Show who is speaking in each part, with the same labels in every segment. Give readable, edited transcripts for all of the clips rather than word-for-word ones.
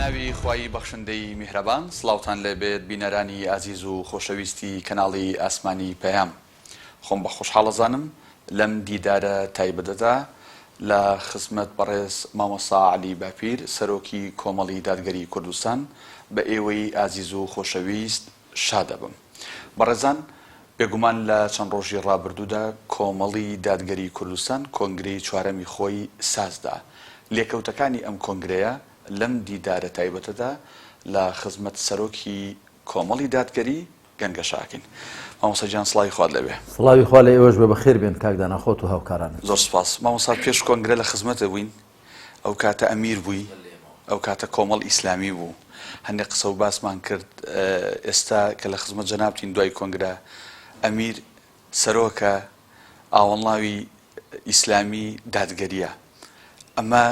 Speaker 1: ناوی خوای بەخشندەی میهرەبان سڵاوتان لێبێت بینەرانی ئازیز و خۆشەویستی کەناڵی ئاسمانی پەیام خۆم بە خۆشحاڵ ئەزانم لەم دیدارە تایبەتەدا لە خزمەت بەڕێز مامۆستا عەلی باپیر سەرۆکی کۆمەڵی دادگەری کوردستان بە ئێوەی ئازیز و خۆشەویست شاد ئەبم. بەڕێزان بێگومان لە چەند ڕۆژی ڕابردوودا کۆمەڵی دادگەری کوردستان کۆنگرەی چوارەمی خۆی سازدا. لێکەوتەکانی ئەم کۆنگرەیە لەم دیدارە تایبەتەدا لە خزمەت سەرۆکی کۆمەڵی دادگەری گەنگەشە ئەکەین. مامۆستا گیان سڵاوی خوات لێبێ.
Speaker 2: سڵاوی خوا لە ئێوەش بێ بەخێر بێن کاک دانا خۆت و هاوکارانت.
Speaker 1: زۆر سوپاس مامۆستا پێش کۆنگرە لە خزمەتت بووین ئەو کاتە ئەمیر بووی ئەو کاتە کۆمەڵ ئیسلامی بوو هەندێک قسە و باسمان کرد ئێستا کە لە خزمەت جەنابتین دوای کۆنگرە ئەمیر سەرۆکە ئاوەڵناوی ئیسلامی دادگەریە ئەمە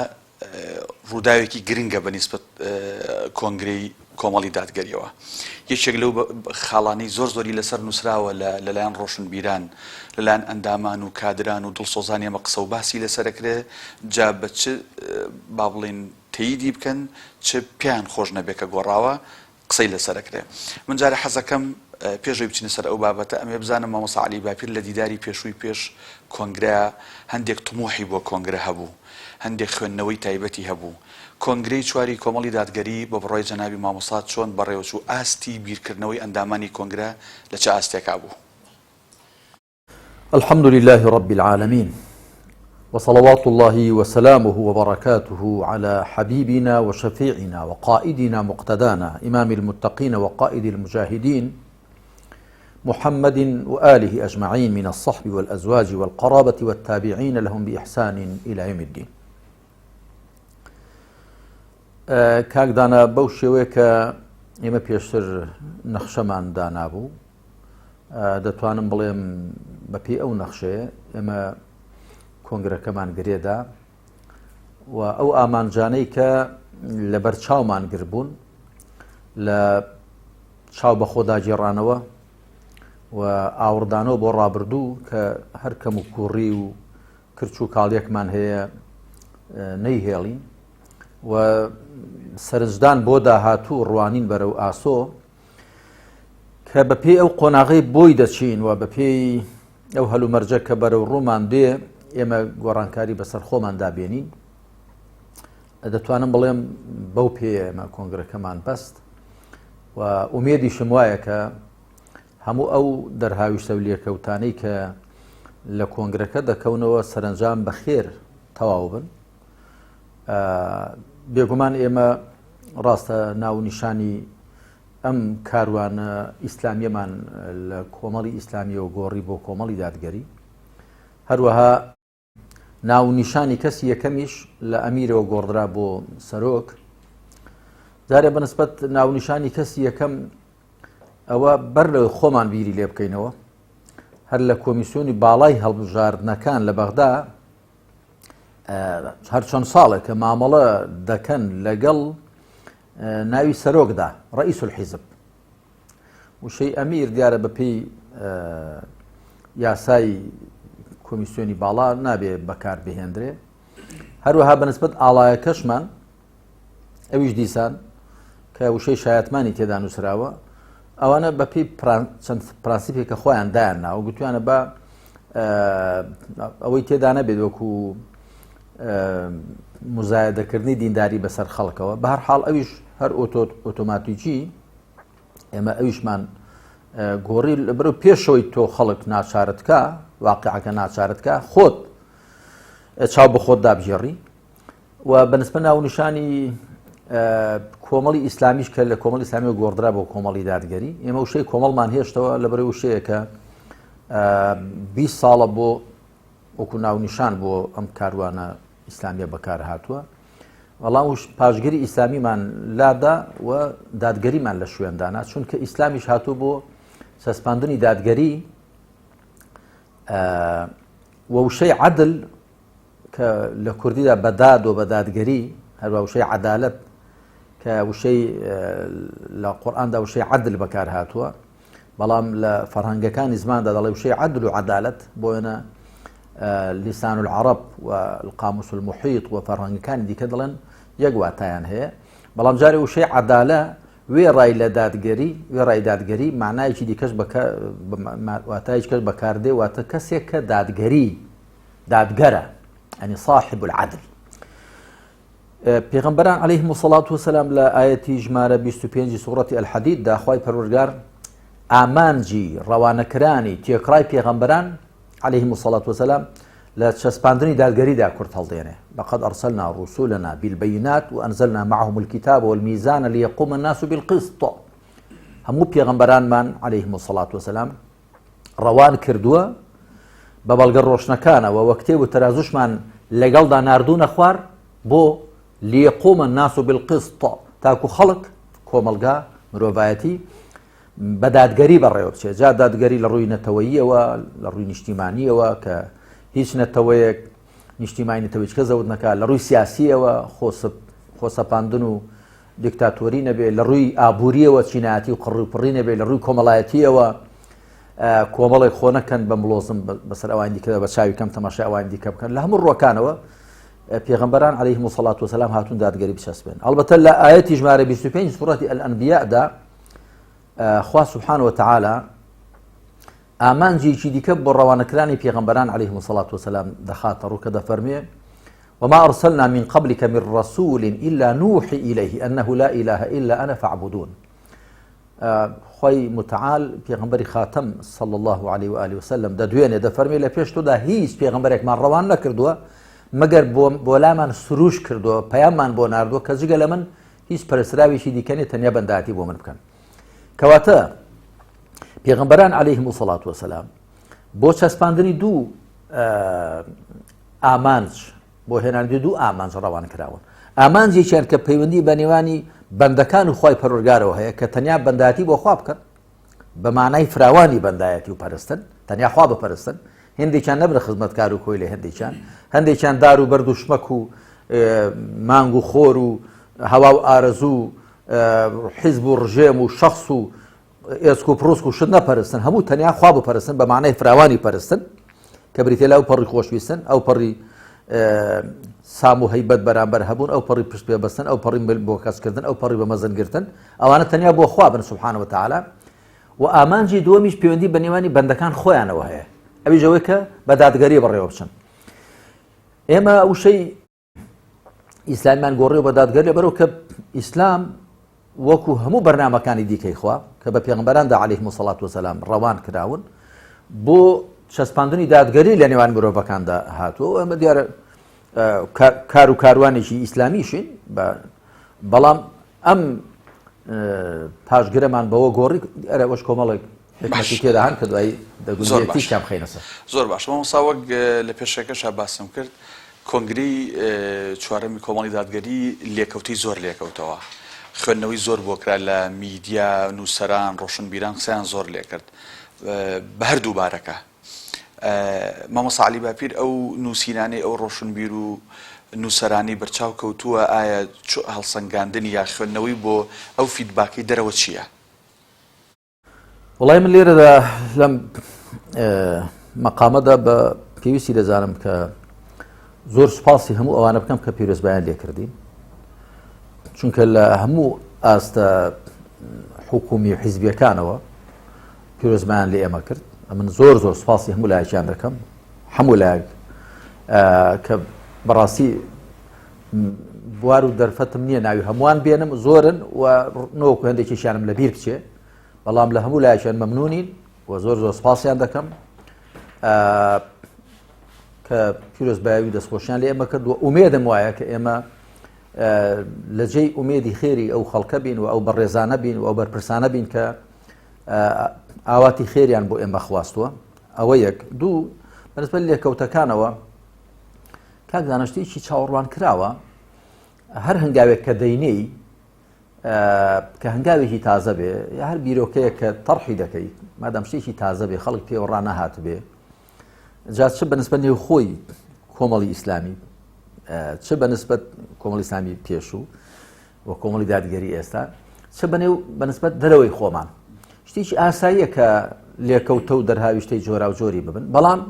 Speaker 1: ڕووداوێکی گرنگە بە نیسبەت کۆنگرەی کۆمەڵی دادگەریەوە. یەکێک لەو خاڵانەی زۆر زۆری لەسەر نووسراوە لەلایەن ڕۆشنبیران، لەلایەن ئەندامان و کادران و دڵسۆزانی ئەمە قسە و باسی لەسەر ئەکرێ، جا بە چ با بڵێین تەییدی بکەن، چ پێیان خۆش نەبێ کە گۆڕاوە، قسەی لەسەر ئەکرێ. من جارێ حەزەکەم پێش ئەوەی بچینە سەر ئەو بابەتە ئەمەوێ بزانم مامۆستا عەلی باپیر لە دیداری پێشووی پێش کۆنگرە هەندێک تموحی بۆ کۆنگرە هەبوو، هەندێک خوێندنەوەی تایبەتی هەبوو. کۆنگرەی چواری کۆمەڵی دادگەری بە بڕوای جەنابی مامۆستا چۆن بەڕێوەچوو، ئاستی بیرکردنەوەی ئەندامانی کۆنگرە لە چ ئاستێکا بوو؟
Speaker 2: الحمد لله رب العالمین وصلوات اللە وسلامه وبرکاته علی حبیبنا وشفیعنا وقائدنا مقتدانا امام المتقین وقائد المجاهدین محمد وآله أجمعين من الصحب والأزواج والقرابة والتابعين لهم بإحسان إلى يوم الدين کاک دانا بەو شێوەیە کە ئێمە پێشتر نەخشەمان دانابوو دەتوانم بڵێم بەپێی ئەو نەخشەیە ئێمە کۆنگرەکەمان گرێدا و ئەو ئامانجانەی کە لەبەر چاومان گربوون لە چاو بە خۆدا گێڕانەوە و ئاوڕدانەوە بۆ ڕابردوو کە هەر کەم و کوڕی و کرچ و کاڵیەکمان هەیە نەیهێڵین و سەرنجدان بۆ داهاتوو ڕوانین بەرەو ئاسۆ کە بەپێی ئەو قۆناغەی بۆی دەچین و بەپێی ئەو هەلومەرجە کە بەرەو ڕوومان دێ ئێمە گۆڕانکاری بەسەر خۆماندا بێنین دەتوانم بڵێم بەو پێ ئێمە کۆنگرەکەمان بەست و ئومێدیشم وایە کە هەموو ئەو دەرهاویشتە و لێکەوتانەی کە لە کۆنگرەکە دەکەونەوە سەرنجام بەخێر تەواو بن بێگومان ئێمە ڕاستە ناونیشانی ئەم کاروانە ئیسلامیەمان لە کۆمەڵی ئیسلامیەوە گۆڕی بۆ کۆمەڵی دادگەری هەروەها ناونیشانی کەسی یەکەمیش لە ئەمیرەوە گۆڕدرا بۆ سەرۆک جارێ بەنسبەت ناونیشانی کەسی یەکەم ئەوە بەر لە خۆمان بیری لێ بکەینەوە هەر لە کۆمیسیۆنی باڵای هەڵبژاردنەکان لە بەغدا هەر چەند ساڵێکە مامەڵە دەکەن لەگەڵ ناوی سەرۆکدا ڕئیس الحیزب وشەی ئەمیر دیارە بەپێی یاسای کۆمیسیۆنی باڵا نابێ بەکار بهێندرێ هەروەها بەنسبەت ئاڵایەکەشمان ئەویش دیسان کە وشەی شایەتمانی تێدا نووسراوە ئەوانە بەپێی چەند پرانسیپێک کە خۆیان دایان ناوە گوتویانە بە ئەوەی تێدا نەبێت وەکو مزایدەکردنی دینداری بەسەر خەڵکەوە بە هەر حاڵ ئەویش هەر ئۆتۆماتیکی ئێمە ئەویشمان گۆڕی لەبەر پێشەوەی تۆ خەڵک ناچارتکە واقعەکە ناچارتکە خۆت چاو بە خۆت دابگێڕی و بەنسبە ناونیشانی کۆمەڵی ئیسلامیش کە لە کۆمەڵی ئیسلامی گۆڕدرا بۆ کۆمەڵی دادگەری ئێمە وشەی کۆمەڵمان هێشتەوە لە بەرەی وشەیە کە 20 ساڵە بۆ وەکو ناونیشان بۆ ئەم کاروانە ئیسلامیە بەکار هاتووە بەڵام وش پاشگری ئیسلامیمان لادا و دادگەریمان لە شوێندانا چونکە ئیسلامیش هاتوو بۆ چەسپاندنی دادگەری وشەی عدل کە لە کوردیدا بە داد و بە دادگەری هەروە وشەی عەدالەت کە وشەی لە قورئاندا وشەی عەدل بەکار هاتووە بەڵام لە فەرهەنگەکانی زماندا دەڵێ وشەی عەدل و عەدالەت بۆیەنە لسان العرب و القاموس المحیط و فەرهەنگەکانی دیکە دەڵێن یەک واتایان هەیە. بەڵام جارێ وشەی عەدالە وێڕای لە دادگەری وێڕای دادگەری معنایەکی دیکەش واتایش کەس بەکاردێ واتە کەسێک کە دادگەری دادگەرە ئەنی صاحب العدل پێغەمبەران علیهم الصلاة والسلام لە ئایەتی ژمارە 25 سوڕەتی الحدید دا خوای پەروەردگار ئامانجی ڕەوانەکرانی تێکڕای پێغەمبەران علیهم الصلاة والسلام لە چەسپاندنی دادگەریدا کورت هەڵدێنێ لقد أرسلنا رسلنا بالبينات وأنزلنا معهم الكتاب والميزان ليقوم الناس بالقسط هەموو پێغەمبەرانمان علیهم الصلاة والسلام ڕەوان کردووە بە بەڵگە ڕۆشنەکانەوە وە کتێب و تەرازوشمان لەگەڵدا ناردوونە خوار بۆ ليقوم الناس بالقسط تاکو خەڵک کۆمەڵگا مرۆڤایەتی بە دادگەری بەڕێوە بچێت جا دادگەری لە ڕووی نەتەوەییەوە لە ڕووی نیشتیمانیەوە کە هیچ نەتەوەیەک نیشتیمانی نەتەوەی کە زەوت نەکات لە ڕووی سیاسیەوە خۆسەپاندن و دیکتاتۆری نەبێ لە ڕووی ئابووریەوە چینایەتی و قڕی و پڕی نەبێ لە ڕووی کۆمەڵایەتیەوە کۆمەڵێک خۆ نەکەن بە مڵۆزم بەسەر ئەوان دیکە بە چاوی کەم تەماشای ئەوان دیکە بکەن لە هەموو ڕوەکانەوە پێغەمبەران علیهم الصلاة والسلام هاتون دادگەری بچەسپێن ئەڵبەتە لە ئاەتی ژمارە 25 سوڕەتی الانبیاء دا خوا سبحانه وتعالى ئامانجێکی دیکە بۆ ڕەوانەکرانی پێغەمبەران علیهم الصلاة والسلام دەخاتە ڕوو کە دەفەرمێ وما أرسلنا من قبلك من رسول إلا نوحي إليه أنه لا إله إلا أنا فاعبدون خی متعال پێغمبەری خاتم صلى الله عليه وآله وسلم دەدوێنێ دەفەرمی لە پێش تۆدا هیچ پێغمبەرێکمان ڕەوان نەکردووە مەگەر بۆ لامان سروش کردووە پەیاممان بۆ ناردووە کە جگە لە من هیچ پەرستراوێکی دیکە نیە تەنیا بەندایەتی بۆ من بکەن کەواتە پێغەمبەران عەلەیهم وسەڵات وەسەلام بۆ چەسپاندنی دوو ئامانج بۆ هێناندی دوو ئامانج ڕەوان کراون ئامانجێکیان کە پەیوەندی بە نێوانی بەندەکان و خی پەروەردگارەوە هەیە کە تەنیا بەنداتی بۆ خوا بکەن بە مانای فراوانی بەندایەتی و پەرستن تەنیا خوا بپەرستن هندێکیان نەبنە خزمەتکار و کۆیلە هەندێکیان هەندێکیان دار و بەرد و شمەک و مانگ و خۆر و هەوا و ئارەزوو حیزب و ڕژێم و شخص و ئێسک و پرۆسک و شت نەپەرستن هەموو تەنیا خوا بپەرستن بە مانای فراوانی پەرستن کە بریتە لە ئەو پەڕی خۆشویستن ئەو پەڕی سام و هەیبەت بەرامبەر هەبوون ئەو پەڕی پشت پێبەستن ئەو پەڕی مل بۆ کەسکردن ئەو پەڕی بە مەزنگرتن ئەوانە تەنیا بۆ خوا بن سبحانە وتعالی و ئامانجی دووەمیش پەیوەندی بە نێوانی بەندەکان خۆیانەوە هەیە ئەویش ئەوەی کە بە دادگەری بەڕێوە بچن ئێمە وشەی ئیسلامیان گۆڕیەوە بە دادگەری لەبەرەوە کە ئیسلام وەکو هەموو بەرنمەکانی دیکەی خوا کە بە پێغمبەراندا عەلەیهم الصلاة والسلام ڕەوان کراون بۆ چەسپاندنی دادگەری لە نێوان مرۆڤەکاندا هاتووە ئەمە دیارە کار و کاروانێکی ئیسلامیشین بەڵام ئەم پاشگرەمان بەوە گۆڕی ئەرەوەش کۆمەڵێک حکمەتی تێدا هەن کە دوایی دەگونجێت تیشکیان بخەینە سەر.
Speaker 1: زۆر باش مامۆستا وەک لە پێشەکەشا باسم کرد کۆنگرەی چوارەمی کۆمەڵی دادگەری لێکەوتەی زۆر لێکەوتەوە خوێندنەوەی زۆر بۆ کرا لە میدیا نووسەران ڕۆشنبیران قسەیان زۆر لێکرد بە هەردوو بارەکە مامۆستا عەلی باپیر ئەو نووسینانەی ئەو ڕۆشنبیر و نووسەرانەی بەرچاو کەوتووە ئایا هەڵسەنگاندنی یا خوێندنەوەی بۆ ئەو فیدباکەی دەرەوە چییە؟
Speaker 2: وڵی من لێرەدا لەم مەقامەدا بە پێویستی دەزانم کە زۆر سوپاسی هەموو ئەوانە بکەم کە پیرۆزبایان لێکردین چونکە لە هەموو ئاستە حکومی و حیزبیەکانەوە پیرۆزبایان لە ئێمە کرد ئەمن زۆر زۆر سوپاسی هەموو لایەکیان دەکەم هەموو لایەک کە بەڕاستی بوار و دەرفەتم نییە ناوی هەمووان بێنم زۆرن و نۆکو هەندێکیشیانم لە بیر بچێ بەڵام لە هەموو لایەکیان مەمنونین و زۆر زۆر سپاسیان دەکەم کە پیرۆز باوی دەستخۆشیان لە ئێمە کرد و ئومێدم وایە کە ئێمە لە جێی ئومێدی خێری ئەو خەڵکە بین و ئەو بەڕێزانە بین و ئەو بەرپرسانە بین کە ئاواتی خێریان بۆ ئێمە خواستووە ئەوە یەک دوو بەنسبەت لێکەوتەکانەوە کاک دانا شتێکی چاوەڕوان کراوە هەر هەنگاوێک کە دەینێی کە هەنگاوێکی تازە بێ یا هەر بیرۆکەیە کە تەرحی دەکەیت مادام شتێکی تازە بێ خەڵک پێوە ڕانەهاتبێ جا چ بەنسبەت نێوخۆی کۆمەڵی ئیسلامی چ بەنسبەت کۆمەڵی ئیسلامی پێشوو و کۆمەڵی دادگەری ئێستا چ بەنێو بەنسبەت دەرەوەی خۆمان شتێکی ئاساییە کە لێکەوتە و دەرهاویشتەی جۆرا و جۆری ببن بەڵام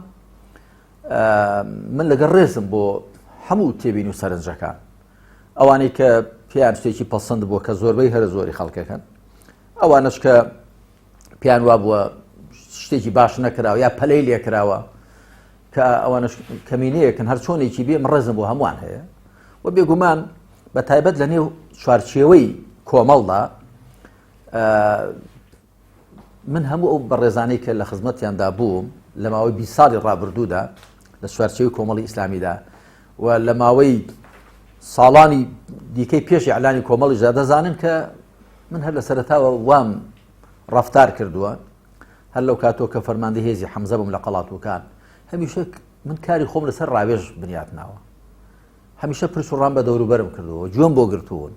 Speaker 2: من لەگەڵ ڕێزم بۆ هەموو تێبین و سەرنجەکان ئەوانەی کە پێیان شتێکی پەسەند بووە کە زۆربەی هەرە زۆری خەڵکەکەن ئەوانەش کە پێیان وابووە شتێکی باش نەکراوە یا پەلەی لێکراوە کە ئەوانش کەمینەیەکن هەر چۆنێکی بێ من ڕێزم بۆ هەمووان هەیە و بێگومان بە تایبەت لە نێو چوارچێوەی کۆمەڵدا من هەموو ئەو بەڕێزانەی کە لە خزمەتیاندا بووم لە ماوەی 20 ساڵی ڕابردوودا لە چوارچێوەی کۆمەڵی ئیسلامیدا و لە ماوەی ساڵانی دیکەی پێش ئیعلانی کۆمەڵیشدا دەزانن کە من هەر لە سەرەتاوە وام ڕەفتار کردووە هەر لەو کاتۆ کە فەرماندەی هێزی حەمزە بووم لە قەڵاتوکان هەمیشە من کاری خۆم لەسەر ڕاوێژ بنیات ناوە هەمیشە پرس و ڕام بە دەوروبەرم کردووە گوێم بۆ گرتوون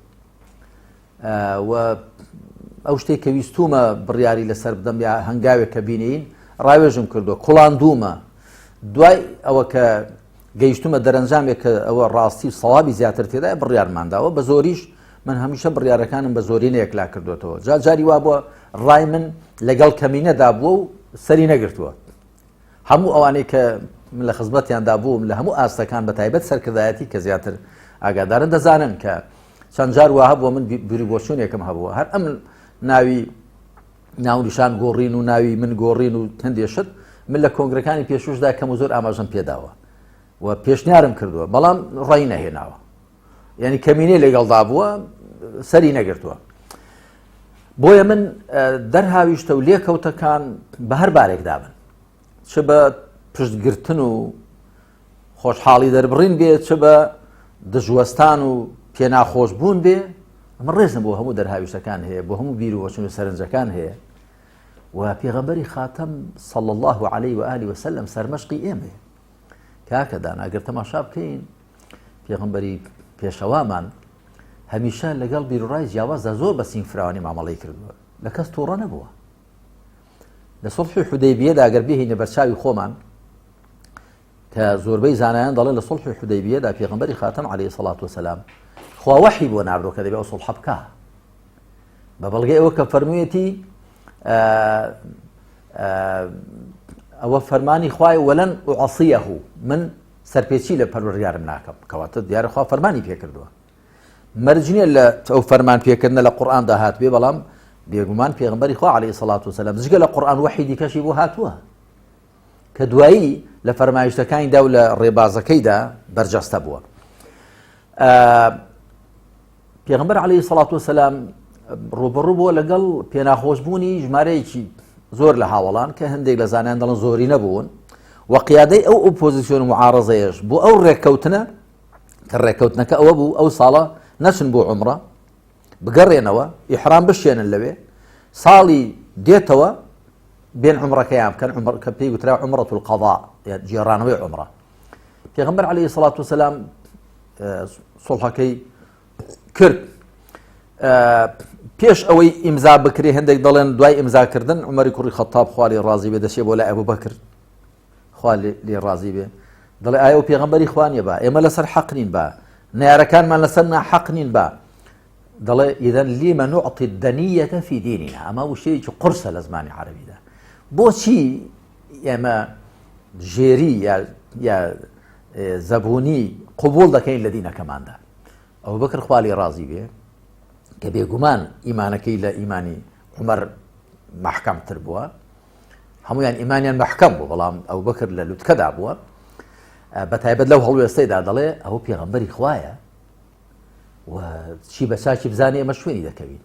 Speaker 2: و ئەو شتێک کە ویستومە بڕیاری لەسەر بدەم یا هەنگاوێک کە بینین ڕاوێژم کردووە کوڵاندوومە دوای ئەوە کە گەیشتومە دەرەنجامێک کە ئەوە ڕاستی و سەوابی زیاتر تێدایە بڕیارمانداوە بە زۆریش من هەمیشە بڕیارەکانم بە زۆری نەیەکلا کردوێتەوە جا جاری وا بووە ڕای من لەگەڵ کەمینەدا بووە و سەری نەگرتووە هەموو ئەوانەی کە من لە خزمەتیاندا بووم لە هەموو ئاستەکان بە تایبەت سەرکردایەتی کە زیاتر ئاگادارن دەزانن کە چەند جار وا هەبووە من بیری بۆچوونێکم هەبووە هەر ئەم ناوی ناونیشان گۆڕین و ناوی من گۆڕین و هەندێ شت من لە کۆنگرەکانی پێشوشدا کەم و زۆر ئاماژەم پێداوە و پێشنیارم کردووە بەڵام ڕای نەهێناوە یعنی کەمینەی لەگەڵدا بووە سەری نەگرتووە بۆیە من دەرهاویشتە و لێکەوتەکان بە هەر بارێکدا بن چ بە پشتگرتن و خۆشحاڵی دەربڕین بێ چ بە دژوەستان و پێناخۆش بوون بێ ئەمە ڕێزم بۆ هەموو دەرهاویشتەکان هەیە بۆ هەموو بیر و وەچون و سەرنجەکان هەیە و پێغەمبەری خاتەم صلى الله عليه وآله وسلم سەرمەشقی ئێمەیە کاکە دانا گەر تەماشا بکەین پێغەمبەری پێشەوامان هەمیشە لەگەڵ بیرڕای جیاوازدا زۆر بە سینگ فراوانی مامەڵەی کردووە لە کەس تووڕە نەبووە لە سڵحی حودەیبیەدا گەر بهینە بەرچاوی خۆمان کە زۆربەی زانایان دەڵێن لە سڵحی حودەیبیەدا پێغەمبەری خاتەم عەلەیهی سەڵات وسەلام خوا وەحی بۆ ناردووە کە دەبێ ئەو سڵحە بکا بە بەڵگەی ئەوە کە فەرموویەتی ئەوە فەرمانی خوای وەلەن ئوعصیه من سەرپێچی لە پەروەردگارم ناکەم کەواتە دیارە خوا فەرمانی پێکردووە مەرج نییە لە ئەو فەرمان پێکردنە لە قورئاندا هاتبێ بەڵام بێگومان پێغمبەری خوا عەلەیهی سەڵات وسەلام جگە لە قورئان وەحی دیکەشی بۆ هاتووە کە دوایی لە فەرمایشتەکانیدا و لە ڕێبازەکەیدا بەرجەستە بووە پێغمبەر عەلەیهی سەڵات وسەلام ڕوبەڕوو بووە لەگەڵ پێناخۆشبوونی ژمارەیەکی زۆر لە هاوڵان کە هەندێک لە زانیان دەڵن زۆری نەبوون و قیادەی ئەو ئۆپۆزیسیۆن و معارەزەیەش بۆ ئەو ڕێککەوتنە کە ڕێککەوتنەکە ئەوە بوو ئەو ساڵە نەچن بۆ عومڕە بگەڕێنەوە ئیحرام بشێنن لەوێ ساڵی دێتەوە بێن عمرەکەیان بکەن عمر کە پێی گوترا عمرة القضاء گێڕانەوەی عمرە پێغمبەر عەلەیهی سڵات وسلام سڵحەکەی کرد پێش ئەوەی ئیمزا بکرێ هەندێک دەڵێن دوای ئیمزاکردن عمەری کوڕی خەتاب خواری ڕازی بێ دەچێ بۆ لای ئەبوو بەکر خوا لێ ڕازی بێ دەڵێ ئایا ئەو پێغەمبەری خوا نییە با ئێمە لەسەر حەق نین با نەیارەکانمان لەسەر ناحەق نین با دەڵێ ئیدەن لیمە نوعطی الدەنیەتە فی دیننا ئەمە وشەیەکی قورسە لە زمانی عەرەبیدا بۆچی ئێمە ژێری یا یا زەبوونی قوبول دەکەین لە دینەکەماندا ئەو بەکر خوا لێ ڕازی بێ کە بێگومان ئیمانەکەی لە ئیمانی عمر محکەمتر بووە هەمویان ئیمانیان مەحکەم بوو بەڵام ئەو بەکر لە لوتکەدا بووە بە تایبەت لەو هەڵوێستەیدا دەڵێ ئەو پێغەمبەری خوایە و چی بە چاکی بزانێ ئێمە شوێنی دەکەوین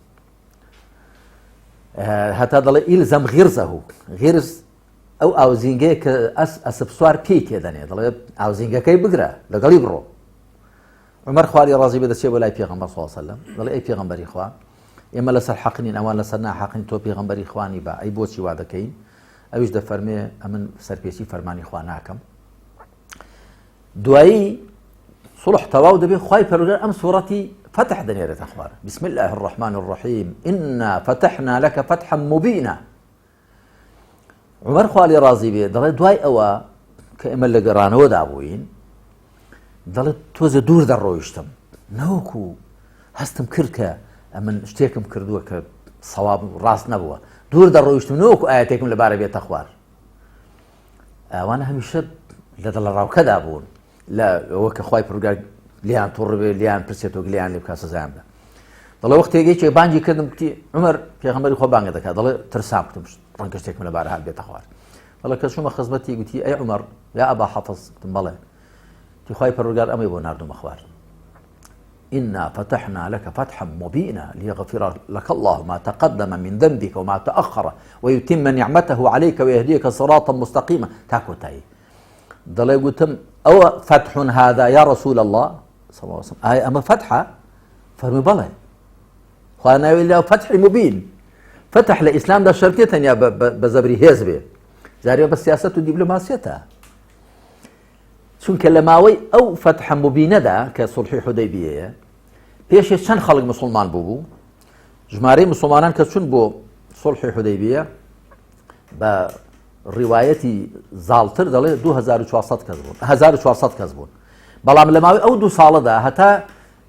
Speaker 2: هەتا دەڵێ ئیل زەم غیرزە هو غیرز ئەو ئاوزینگەیە کە ئەس ئەسپ سوار پێی تێدەنێ دەڵێ ئاوزینگەکەی بگرە لەگەڵی بڕۆ عومەر خوا لێ ڕازی بێ دەچێ بۆ لای پێغەمبەر صلی اللە علیه وسلم دەڵێ ئەی پێغەمبەری خوا ئێمە لەسەر حەق نین ئەوان لەسەر ناحەقن تۆ پێغەمبەری خوانی با ئەی بۆچی وا دەکەین ئەویش دەفەرمێ ئەمن سەرپێچی فەرمانی خوا ناکەم دوایی صلح تەواو دەبێ خوای پەروەردگار ئەم سوڕەتی فتح دەنێرێتە خوار بسم الله الرحمن الرحیم إنا فتحنا لك فتحا مبينا عومەر خوا لێ ڕازی بێ دەڵێ دوای ئەوە کە ئێمە لە گەڕانەوەدا بووین دەڵێت تۆزە دوور دەڕۆیشتم نەوەکو هەستم کرد کە ئەمن شتێکم کردووە کە سەواب و ڕاست نەبووە دوور دەڕۆیشتم نەوەکو ئاەتێکم لەبارە بێتە خوار ئەوانە هەمیشە لە دڵە ڕاوکەدا بوون لە ئەوە کە خی پرگار لیان توڕ بێ لیان پرسێتەوە لیان لێ بکە سزایان بە. دەڵێ وەختێک یەکێک بانگی کردم کوتی عمر پێغەمبەری خۆ بانگە دەکات دەڵێ ترسام کوتم ڕەنگە شتێکم لەبارە هات بێتە خوار دەڵێ کە چوومە خزمەتی گوتی ئەی عمر یا ئەبا حەفظ گوتم بەڵێ تی خوای پەروەردگار ئەمەی بۆ ناردومە خوار إنا فتحنا لك فتحا مبينا ليغفر لك الله ما تقدم من ذنبك وما تأخر ويتم نعمته عليك ويهديك صراطا مستقيما تاكو تاي دەڵێ گوتم ئەوە فتح هذا يا رسول الله صلى الله عليه وسلم ئایا ئەمە فەتحە؟ فەرمووی بەڵێ. خوا ناوی لە فەتحی مبین. فەتح لە ئیسلامدا شەرت نییە تەنیا بە زەبری هێز بێ. جارێ بە سیاسەت و دیبلۆماسیەتە. چونکە لە ماوەی ئەو فەتحە مبینەدا کە سوڵحی حودەیبیەیە پێشێ چەند خەڵک مسلمان بوو بوو ژمارەی مسلمانان کە چون بۆ سوڵحی حودەیبیە بە ڕیوایەتی زاڵتر دەڵێ 2400 کەس بوون 1400 کەس بوون بەڵام لە ماوەی ئەو دوو ساڵەدا هەتا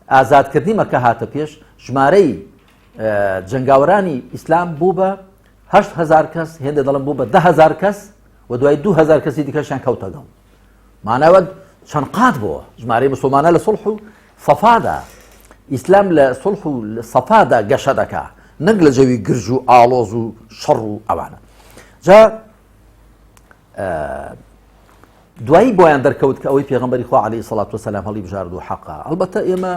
Speaker 2: ئازادکردنی مەکە هاتە پێش ژمارەی جەنگاوەرانی ئیسلام بوو بە هزار کەس هێندە دەڵم بوو بە دههزار کەس و دوای 2000 کەسی دیکەشیان کەوتەگەڵ ماناوە چەند قات بووە ژمارەی مسلمانە لە سڵح و سەفادا ئیسلام لە سڵح و سەفادا گەشە دەکا نەک لە جەوی گرژ و ئاڵۆز و شەڕ و ئەوانە جا دوایی بۆیان دەرکەوت کە ئەوەی پێغمبەری خوا عەلەیهی سەڵات وسلام هەڵی بژارد و حەقە ئەلبەتە ئێمە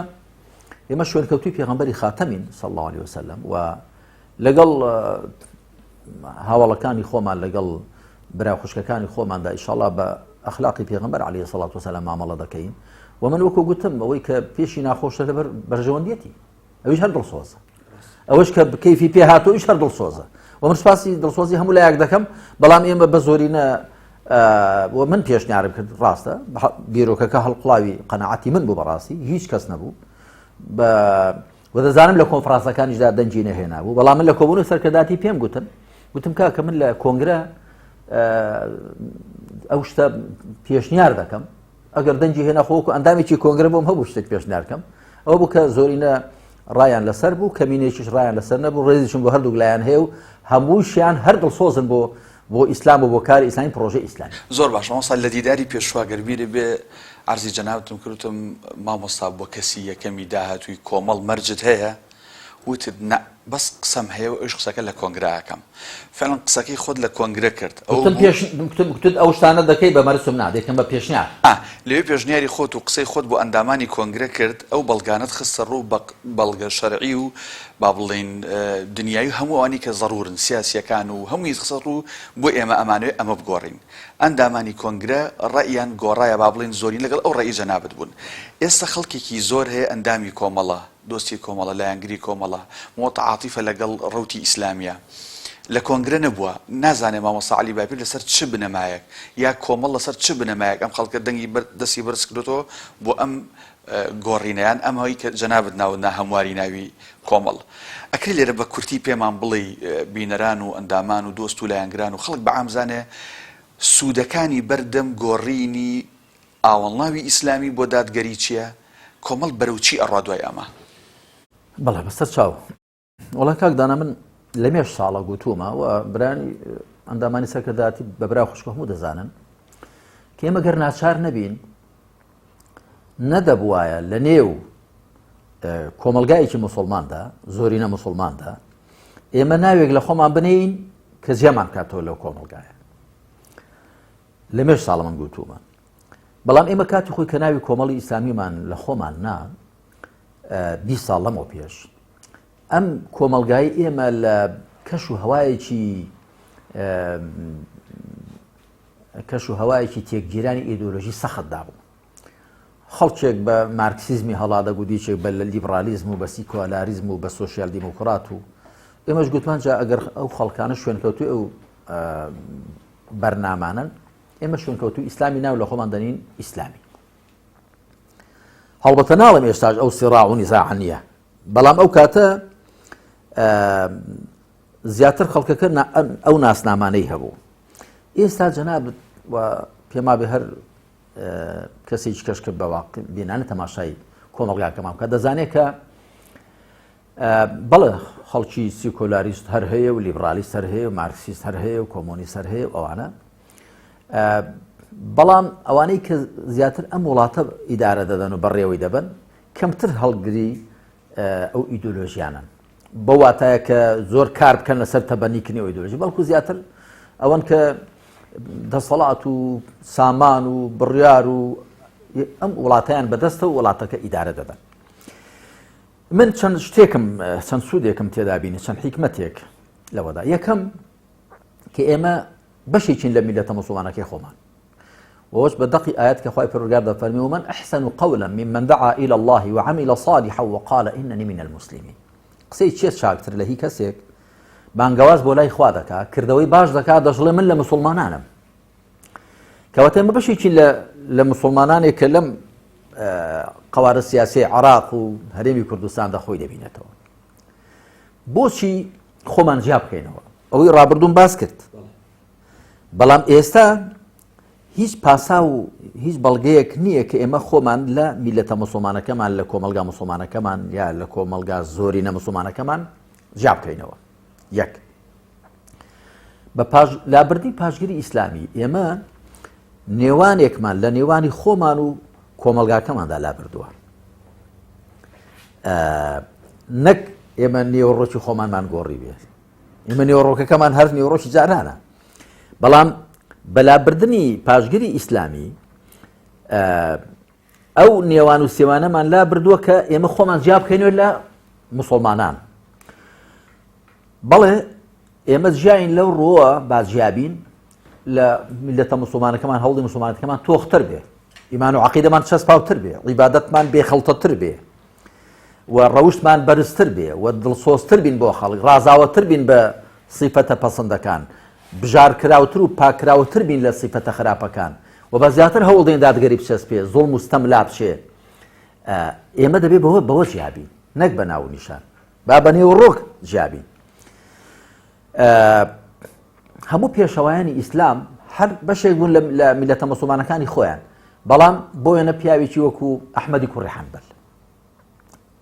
Speaker 2: ئێمە شوێنکەوتوی پێغمبەری خاتەمین صلی الله علیه وسلم و لەگەڵ هاوڵەکانی خۆمان لەگەڵ برا خوشکەکانی خۆماندا ئیشاڵا بە ئەخلاقی پێغمبەر علیه سەڵات وسلام مامەڵە دەکەین و من وەکو گوتم ئەوەی کە پێشی ناخۆشە لەبەر بەرژەوەندیەتی ئەویش هەر دڵسۆزە ئەوەش کە کەیفی پێ هاتۆیش هەر دڵسۆزە و من سپاسی دڵسۆزی هەموو لایەک دەکەم بەڵام ئێمە بە زۆرینە و من پێشنیارم کرد ڕاستە بیرۆکەکە هەڵقڵاوی قەنەعەتی من بوو بەڕاستی هیچ کەس نەبوو بە و دەزانم لە کۆنفرانسەکانیشدا دەنگی نەهێنابوو بەڵام من لە کۆبوون سەرکرداتی پێم گوتن گوتم کاکە من لە کۆنگرە ئەو شتە پێشنیار دەکەم ئەگەر دەنگی هێنا خۆ وەکو ئەندامێکی کۆنگرە بۆم هەبوو شتێک پێشنیار کەم ئەوە بوو کە زۆرینە ڕایان لەسەر بوو کەمینێکیش ڕایان لەسەر نەبوو ڕێزیشم بۆ هەردوو لایەن هەیە و هەمووشیان هەر دڵسۆزن بۆ بۆ ئیسلام و بۆ کاری ئیسلامی پرۆژەی ئیسلامی.
Speaker 1: زۆر باشە مامۆستا لە دیداری پێشووا گەر بیرت بێ عەرزی جەنابتم کرد وتم مامۆستا بۆ کەسی یەکەمی داهاتووی کۆمەڵ مەرجت هەیە؟ وتت نا بەس قسەم هەیە و ئەویش قسەکە لە کۆنگرە ئەکەم. فعلا قسەکەی خۆت لە کۆنگرە کرد. ئەوە
Speaker 2: گوتم
Speaker 1: بوو.
Speaker 2: پێش گوتم گوتت ئەو شتانە دەکەی بە مەرجم نا دەیکەم بە پێشنیار.
Speaker 1: ئا لەوێ پێشنیاری خۆت و قسەی خۆت بۆ ئەندامانی کۆنگرە کرد، ئەو بەڵگانەت خستە ڕوو بە بەڵگە شەرعی و با بڵێین دنیایی و هەموو ئەوانەی کە زەروورن، سیاسییەکان و هەموویت خستە ڕوو بۆ ئێمە ئەمانەوێ ئەمە بگۆڕین. ئەندامانی کۆنگرە ڕەئیان گۆڕا یا با بڵێین زۆرینە لەگەڵ ئەو ڕەئی جەنابت بوون. ئێستا خەڵکێکی زۆر هەیە ئەندامی کۆمەڵە، دۆستی کۆمەڵە، لایەنگری کۆمەڵە، موتەعاتیفە لەگەڵ ڕەوتی ئیسلامییە. لە کۆنگرە نەبووە. نازانێ مامۆستا عەلی باپیر لەسەر چ بنەمایەک یا کۆمەڵ لەسەر چ بنەمایەک ئەم خەڵکە دەنگی بەر دەستی بەرز کردۆتەوە بۆ ئەم گۆڕینە یان ئەمەی کە جەنابت ناوت نا هەمواری ناوی کۆمەڵ. ئەکرێ لێرە بە کورتی پێمان بڵێی بینەران و ئەندامان و دۆست و لایەنگران و خەڵک بە عام زانێ سوودەکانی بەردەم گۆڕینی ئاوەڵناوی ئیسلامی بۆ دادگەری چیە؟ کۆمەڵ بەرەو چی ئەڕوا دوای ئەمە؟
Speaker 2: بەڵێ بەسەر چاو. وەڵا کاک دانا من لە مێژ ساڵە گوتوومە و برانی ئەندامانی سەرکردایەتی بە برا خوشکە هەموو دەزانن کە ئێمە گەر ناچار نەبین نەدەبوایە لە نێو کۆمەلگایەکی مسلماندا زۆرینە مسلماندا ئێمە ناوێک لە خۆمان بنین کە جیامان کاتەوە لەو کۆمەلگایە لە مێژ ساڵە من گوتوومە بەڵام ئێمە کاتی خۆی کە ناوی کۆمەڵی ئیسلامیمان لە خۆمان نا 20 ساڵ لەمەوە پێش ئەم کۆمەلگای ئێمە لە کەش و هەوایەکی کەش و هەوایەکی تێکگیرانی ئیدۆلۆژی سەختدا بوو خەڵکێک بە مارکسیزمی هەڵادەگوت یەکێک بە لیبرالیزم و بە سیکۆلاریزم و بە سۆسیال دیموکرات و ئێمەش گوتمان جا ئەگەر ئەو خەڵکانە شوێنکەوتوی ئەو بەرنامانەن ئێمە شوێنکەوتوی ئیسلامی ناو لە خۆمان دەنین ئیسلامی هەڵبەتە ناڵم ئێستاش ئەو سیڕا و نیزاعە نییە بەڵام ئەو کاتە زیاتر خەڵکەکە ئەو ناسنامانەی هەبوو ئێستا جەناب پێما بێ هەر کەسێکی کەش کە بە واقع بینانە تەماشای کۆمەڵگاکەمان بکات دەزانێت کە بەڵێ خەڵکی سیکۆلاریست هەر هەیە و لیبرالیست هەر هەیە و مارکسیست هەر هەیە و کۆمۆنیست هەر هەیە و ئەوانە بەڵام ئەوانەی کە زیاتر ئەم وڵاتە ئیدارە دەدەن و بەڕێوەی دەبن کەمتر هەڵگری ئەو ئیدۆلۆژیانن بەو واتایە کە زۆر کار بکەن لەسەر تەبەنیکردنی ئەو ئیدۆلۆژی بەڵکو زیاتر ئەوەن کە دەسەڵات و سامان و بڕیار و ئەم وڵاتیان بەدەستە و وڵاتەکە ئیدارە دەدەن من چەند شتێکم چەند سوودێکم تێدابینی چەند حیکمەتێک لەوەدا یەکەم کە ئێمە بەشێکین لە میلەتە مسلمانەکەی خۆمان وەش بە دەقی ئاەت کە خوای پەروەردگار دەفەرمی ومن احسن قولا ممن دعا الى الله وعمل صالحا وقال انني من المسلمين قسەی چێ چاکتر لە هی کەسێک بانگەواز بۆ لای خوا دەکا کردەوەی باش دەکا دەشڵێ من لە مسلمانانم کەواتە ئێمە بەشێکی لە لە مسلمانانێک کە لەم قوارە سیاسی عراق و هەرێمی کوردستاندا خۆی دەبینێتەوە بۆچی خۆمان جیا بکەینەوە ئەوەی ڕابردوم باس کرد بەڵام ئێستا هیچ پاسا و هیچ بەڵگەیەک نییە کە ئێمە خۆمان لە میلەتە مسلمانەکەمان لە کۆمەلگا مسلمانەکەمان یا لە کۆمەلگا زۆری نە مسلمانەکەمان جیا بکەینەوە یەک بە پاش لابردنی پاشگری ئیسلامی ئێمە نێوانێکمان لە نێوانی خۆمان و کۆمەلگاکەماندا لابردووە نەک ئێمە نێوەڕۆکی خۆمانمان گۆڕی بێت ئێمە نێوەڕۆکەکەمان هەر نێوەڕۆکی جارانە بەڵام بەلابردنی پاشگری ئیسلامی ئەو نێوان و سێوانەمان لا بردووە کە ئێمە خۆمان جیا بکەینەوە لە مسلمانان بەڵێ ئێمە جیاین لەو ڕووە با جیابین لە میلەتە مسلمانەکەمان هەوڵی مسلمانەکەمان تۆختر بێ ئیمان و عقیدەمان چەسپاوتر بێ عیبادەتمان بێخەڵتەتر بێ و ڕەوشتمان بەرزتر بێ و دڵسۆزتر بین بۆ خەڵک، ڕازاوەتر بین بە سیفەتە پەسندەکان، بژارکراوتر و پاککراوتر بین لە سیفەتە خراپەکان و بە زیاتر هەوڵ دەین دادگەری بچەسپێ، زوڵم و ستەم لابچێ. ئێمە دەبێ بەوە بەوە جیا بین، نەک بە ناو و نیشان. با بە نێوەڕۆک جیا بین. هەموو پێشەوایانی ئیسلام هەر بەشێک بوون لە میلەتە مسلمانەکانی خۆیان، بەڵام بۆ وێنە پیاوێکی وەکو ئەحمەدی کوڕی حەنبەل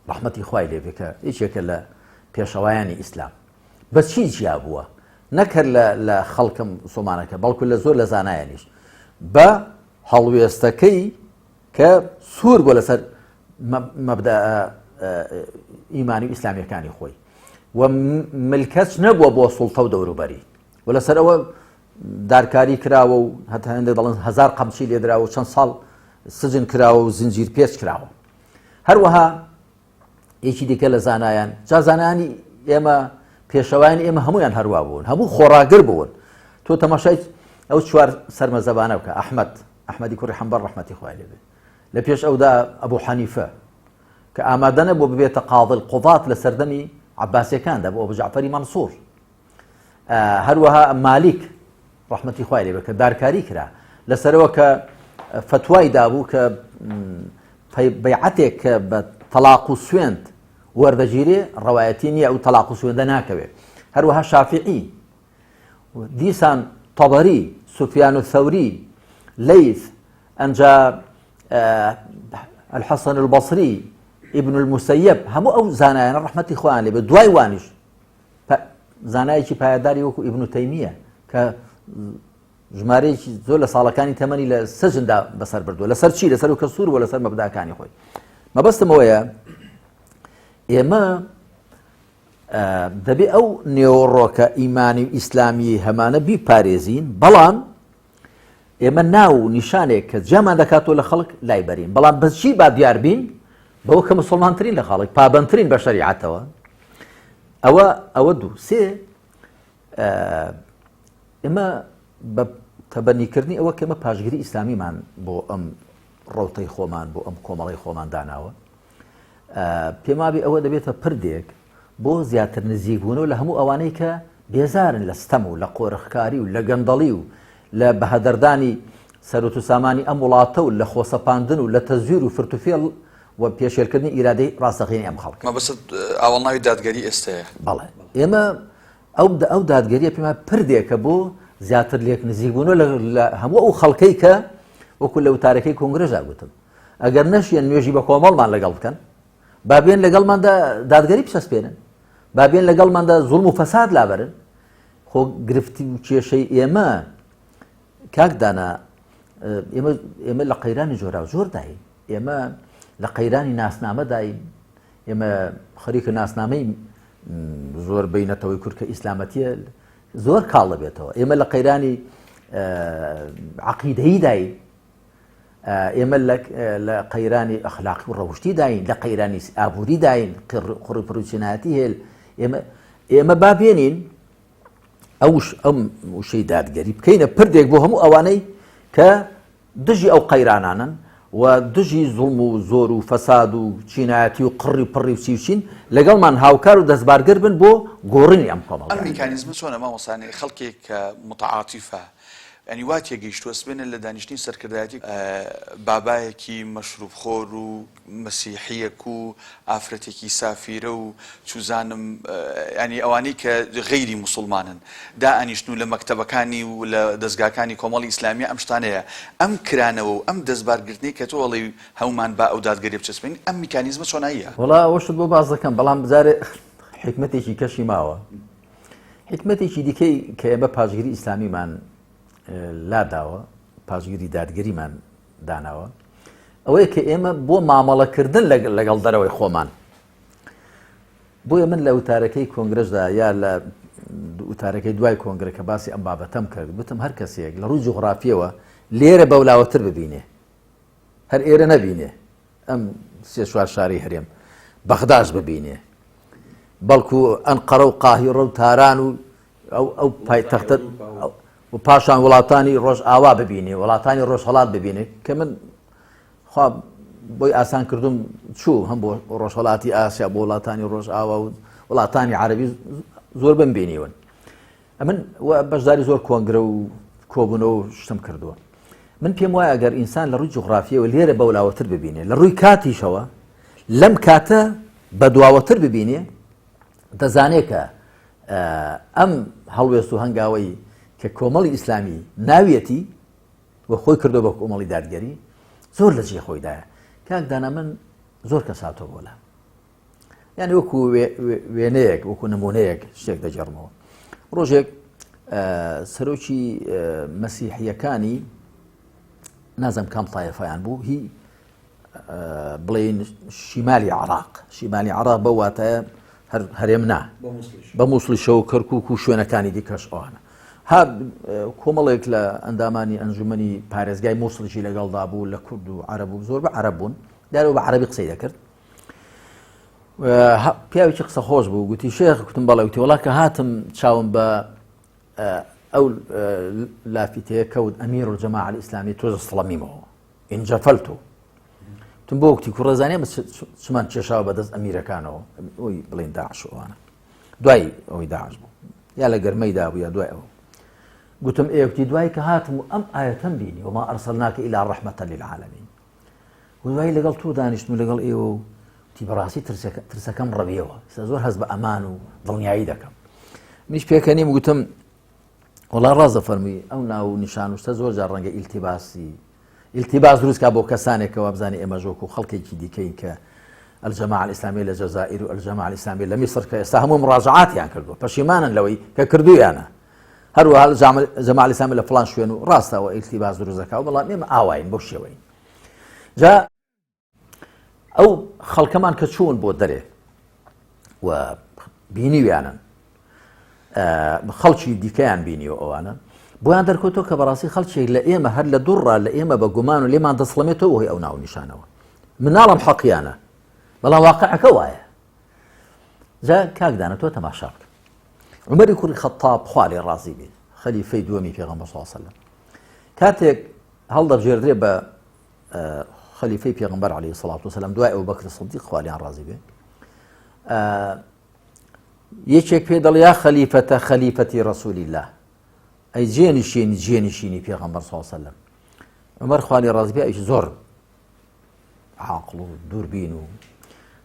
Speaker 2: ڕەحمەتی خوای لێ بێ کە یەکێکە لە پێشەوایانی ئیسلام بە چی جیا بووە نەک هەر لە خەڵکم سۆمانەکە بەڵکو لە زۆر لە زانایانیش بە هەڵوێستەکەی کە سوور بۆ لەسەر مەبدا ئیمانی و ئیسلامیەکانی خۆی و ملکەچ نەبووە بۆ سوڵتە و دەوروبەری و لەسەر ئەوە دارکاری کراوە و هەتا هەندێک دەڵێن هەزار قەمچی لێدراوە و چەند ساڵ سجن کراوە و زنجیر پێچ کراوە هەروەها یەکی دیکە لە زانایان جا زانایانی ئێمە پێشەوایانی ئێمە هەمویان هەروە بوون هەموو خۆڕاگر بوون تۆ تەماشای ئەو چوار سەرمەزەبانە بکە ئەحمد ئەحمەدی کوڕی حەنبەڵ ڕەحمەتی خوای لێ بێ لە پێش ئەودا ئەبوو حەنیفە کە ئامادە نەبوو ببێتە قاضی القضات لە سەردەمی عەباسیەکاندا بۆ ئەبو جەعفەری مەنسوور هەروەها مالیک ڕەحمەتی خوای لێ بێت کە دارکاری کرا لەسەرەوە کە فتوای دابوو کە بەیعەتێک کە بە تەلاق و سوێند وەردەگیرێ ڕەوایەتی نییە ئەو تەلاق و سوێندە ناکەوێت هەروەها شافعی دیسان تەبەری سوفیان و ثەوری لەیث ئەنجا الحەسەن البصری ابن المسیب هەموو ئەو زانایانە ڕەحمەتی خۆیان لێ بێت دوای وانیش زانایەکی پایەداری وەکو ئیبن تەیمیە کە ژمارەیەکی زۆر لە ساڵەکانی تەمەنی لە سەجندا بەسەر بردووە لەسەر چی لەسەر و کە سوور بووە لەسەر مەبداکانی خۆی مەبەستم ئەوەیە ئێمە دەبێ ئەو نێوەڕۆکە ئیمانی و ئیسلامی هەمانە بیپارێزین بەڵام ئێمە ناو و نیشانێک کە جیامان دەکاتەوە لە خەڵک لای بەرین بەڵام بەس چی با دیار بین بەوە کە مسلمانترین لە خەڵک پابندترین بە شەریعەتەوە ئەوە ئەوە دوو سێ ئێمە بە تەبەنیکردنی ئەوە کە ئێمە پاشگری ئیسلامیمان بۆ ئەم ڕەوتەی خۆمان بۆ ئەم کۆمەڵی خۆمان داناوە پێمابێ ئەوە دەبێتە پردێک بۆ زیاتر نزیکبوونەوە لە هەموو ئەوانەی کە بێزارن لە ستەم و لە قۆرخکاری و لە گەندەڵی و لە بەهەدەردانی سەروت و سامانی ئەم وڵاتە و لە خۆسەپاندن و لە تەزویر و فرتوفێڵ و پێشێلکردنی ئیرادەی ڕاستەقینەی ئەم خەڵکە.
Speaker 1: مەبەستت ئاوەڵناوی دادگەری ئێستەیە؟
Speaker 2: بەڵێ. ئێمە ئەو ئەو دادگەریە پێمان پردێکە بۆ زیاتر لێک نزیکبوونەوە لە هەموو ئەو خەڵکەی کە وەکو لە وتارەکەی کۆنگرەشدا گوتم ئەگەر نەشیەن نوێژی بە کۆمەڵمان لەگەڵ بکەن با بێن لەگەڵماندا دادگەری بچەسپێنن با بێن لەگەڵماندا زوڵم و فەساد لابەرن خۆ گرفتی و کێشەی ئێمە کاک دانا ئێمە ئێمە لە قەیرانی جۆرا زۆرداین ئێمە لە قەیرانی ناسنامەداین ئێمە خەریکە ناسنامەی زۆربەی نەتەوەی کورد کە ئیسلامەتیە زۆر کاڵ دەبێتەوە. ئێمە لە قەیرانی عقیدەییداین، ئێمە لە قەیرانی ئەخلاقی و ڕەوشتی داین، لە قەیرانی ئابووری داین، قڕی پڕوچینایەتی هێل. ئێمە با بێنین ئەوش ئەم وشەی دادگەری بکەینە پردێک بۆ هەموو ئەوانەی کە دژی ئەو قەیرانانەن و دژی زوڵم و زۆر و فەساد و چینایەتی و قڕی پڕی و چی و چین، لەگەڵمان هاوکار و دەستبارگر بن بۆ گۆڕینی ئەم
Speaker 1: ئەم
Speaker 2: کۆمەڵگایە.
Speaker 1: میکانیزمە چۆنە مامۆستا یانی خەڵکێک کە متعاتیفە یانی وا تێگەیشتووە سبەینێ لە دانیشتنی سەرکردایەتی بابایەکی مەشروب خۆر و مەسیحیەک و ئافرەتێکی سافیرە و چوزانم یانی ئەوانەی کە غەیری موسوڵمانن دائەنیشتن و لە مەکتەبەکانی و لە دەزگاکانی کۆمەڵی ئیسلامیە ئەم شتانەیە ئەم کرانەوە و ئەم دەستبارگرتنەی کە تۆ ئەڵێی هەموومان با ئەو دادگەریە بچەسپێنین ئەم میکانیزمە چۆناییە؟
Speaker 2: وەڵا ئەوەشت بۆ باس دەکەم بەڵام جارێ حیکمەتێکی کەشی ماوە حیکمەتێکی دیکەی کە ئێمە پاشگری ئیسلامیمان لاداوە پاشگری دادگەریمان داناوە ئەوەیە کە ئێمە بۆ مامەڵەکردن لەگەڵ دەرەوەی خۆمان بۆیە من لە وتارەکەی کۆنگرەشدا یا لە وتارەکەی دوای کۆنگرە کە باسی ئەم بابەتەم کرد گوتم هەر کەسێک لە ڕووی جوغرافیەوە لێرە بەولاوەتر ببینێ هەر ئێرە نەبینێ ئەم سێ چوار شاری هەرێم بەغداش ببینێ بەڵکو ئەنقەرە و قاهیڕە و تاران و ئەو ئەو پایتەختە و پاشان وڵاتانی ڕۆژئاوا ببینێ وڵاتانی ڕۆژهەڵات ببینێ کە من خوا بۆی ئاسان کردم چوو هەم بۆ ڕۆژهڵاتی ئاسیا بۆ وڵاتانی ڕۆژئاوا و وڵاتانی عەربی زۆر بم بینیون ئەمن بەشداری زۆر کۆنگرە و کۆبوونەوە و شتم کردووە من پێم وایە ئەگەر ئینسان لە ڕووی جوغرافیەوە لێرە بەولاوەتر ببینێ لە ڕووی کاتیشەوە لەم کاتە بە دواوەتر ببینێ دەزانێت کە ئەم هەڵوێست و هەنگاوەی کە کۆمەڵی ئیسلامی ناویەتی و خۆی کردو بە کۆمەڵی دادگەری زۆر لە جێ خۆیدایە کاک دانا من زۆر کەس هاتۆ بۆ لام یعنی وەکو وێنەیەک وەکو نمونەیەک شتێک دەگێڕمەوە ڕۆژێک سەرۆکی مەسیحیەکانی نازم کام تایەفیان بوو هی بڵێین شیمالی عراق شیمالی عراق بە واتایە هەرێم نا بە مووسڵیشەوە و کەرکک و شوێنەکانی دیکەش ئەوانە ها کۆمەڵێک لە ئەندامانی ئەنجومنی پارێزگای مووسڵیشی لەگەڵدا بوو لە کورد و عەرەب و زۆر بە عەرەب بوون دیارەوە بە عەرەبی قسەی دەکرد پیاوێکی قسە خۆش بوو گوتی شێخ گوتم بەڵێ وتی وڵا کە هاتم چاوم بە ئەو لافیتەیە کەوت ئەمیر و جەماع ئیسلامی تۆزە سڵەمیمەوە ئینجا فلت وتم بۆ وتی کوڕە زانێ چمان کێشاوە بەدەست ئەمیرەکانەوە ئەوی بڵێن داعش ئەوانە دوای ئەوەی داعش بوو یا لە گەرمەیدا بوو یا دوای ئەوە گوتم ئێوتی دوای کە هاتم و ئەم ئاەتەم بینی وما أرسلناك إلا رحمة للعالمين و دوای لەگەڵ تۆ دانیشتم و لەگەڵ ئێوە و تی بەڕاستی ترسەکەم ڕەویەوە سە زۆر هەست بە ئەمان و دڵنیایی دەکەم منیش پێکەنیم گوتم وەڵا ڕاست دەفەرمووی ئەو ناو و نیشان و شتە زۆر جار ڕەنگە ئیلتیباسی ئیلتیباس دروست کا بۆ کەسانێک کە وابزانێ ئێمەش وەکو خەڵکێکی دیکەین کە الجماعە الاسلامیە لە جەزائیر و الجماعە الاسلامیە لە میسر کە ئێستا هەموو مڕاجعاتیان کردووە پەشیمانن لەوەی کە کردوویانە هەروەها جەماعە الاسلامیە لە فڵان شوێن و ڕاستە ئەوە ئیلتیباس دروست دەکا بەڵام ئێمە ئاواین بەو شێوەین جا ئەو خەڵکەمان کە چوون بۆ دەرێ و بینیویانن خەڵکی دیکەیان بینیوە ئەوانە بۆیان دەرکەوتەوە کە بەڕاستی خەڵکێک لە ئێمە هەر لە دوڕا لە ئێمە بە گومان و لێمان دەسڵەمێتەوە هۆی ئەو ناونیشانەوە مناڵم حەقیانە بەڵام واقعەکە وایە جا کاکدانە تۆ تەماشا بکە عمەری کوڕی خەتاب خوا لێ ڕازی بێت خەلیفەی دووەمی پێغەمبەر صلی الله علیه وسلم کاتێک هەڵدەبژێردرێ بە خەلیفەی پێغەمبەر علیه الصلاة والسلام دوای ئەبوبەکر صدیق خوا لێیان ڕازی بێ یەکێک پێ دەڵێ یا خەلیفەتە خەلیفەتی ڕسولی الله ئەی جێنشینی جێنشینی پێغەمبەر صلی الله علیه وسلم عمر خوا لێ ڕازی بێ ئەویش زۆر عاقڵ و دووربین و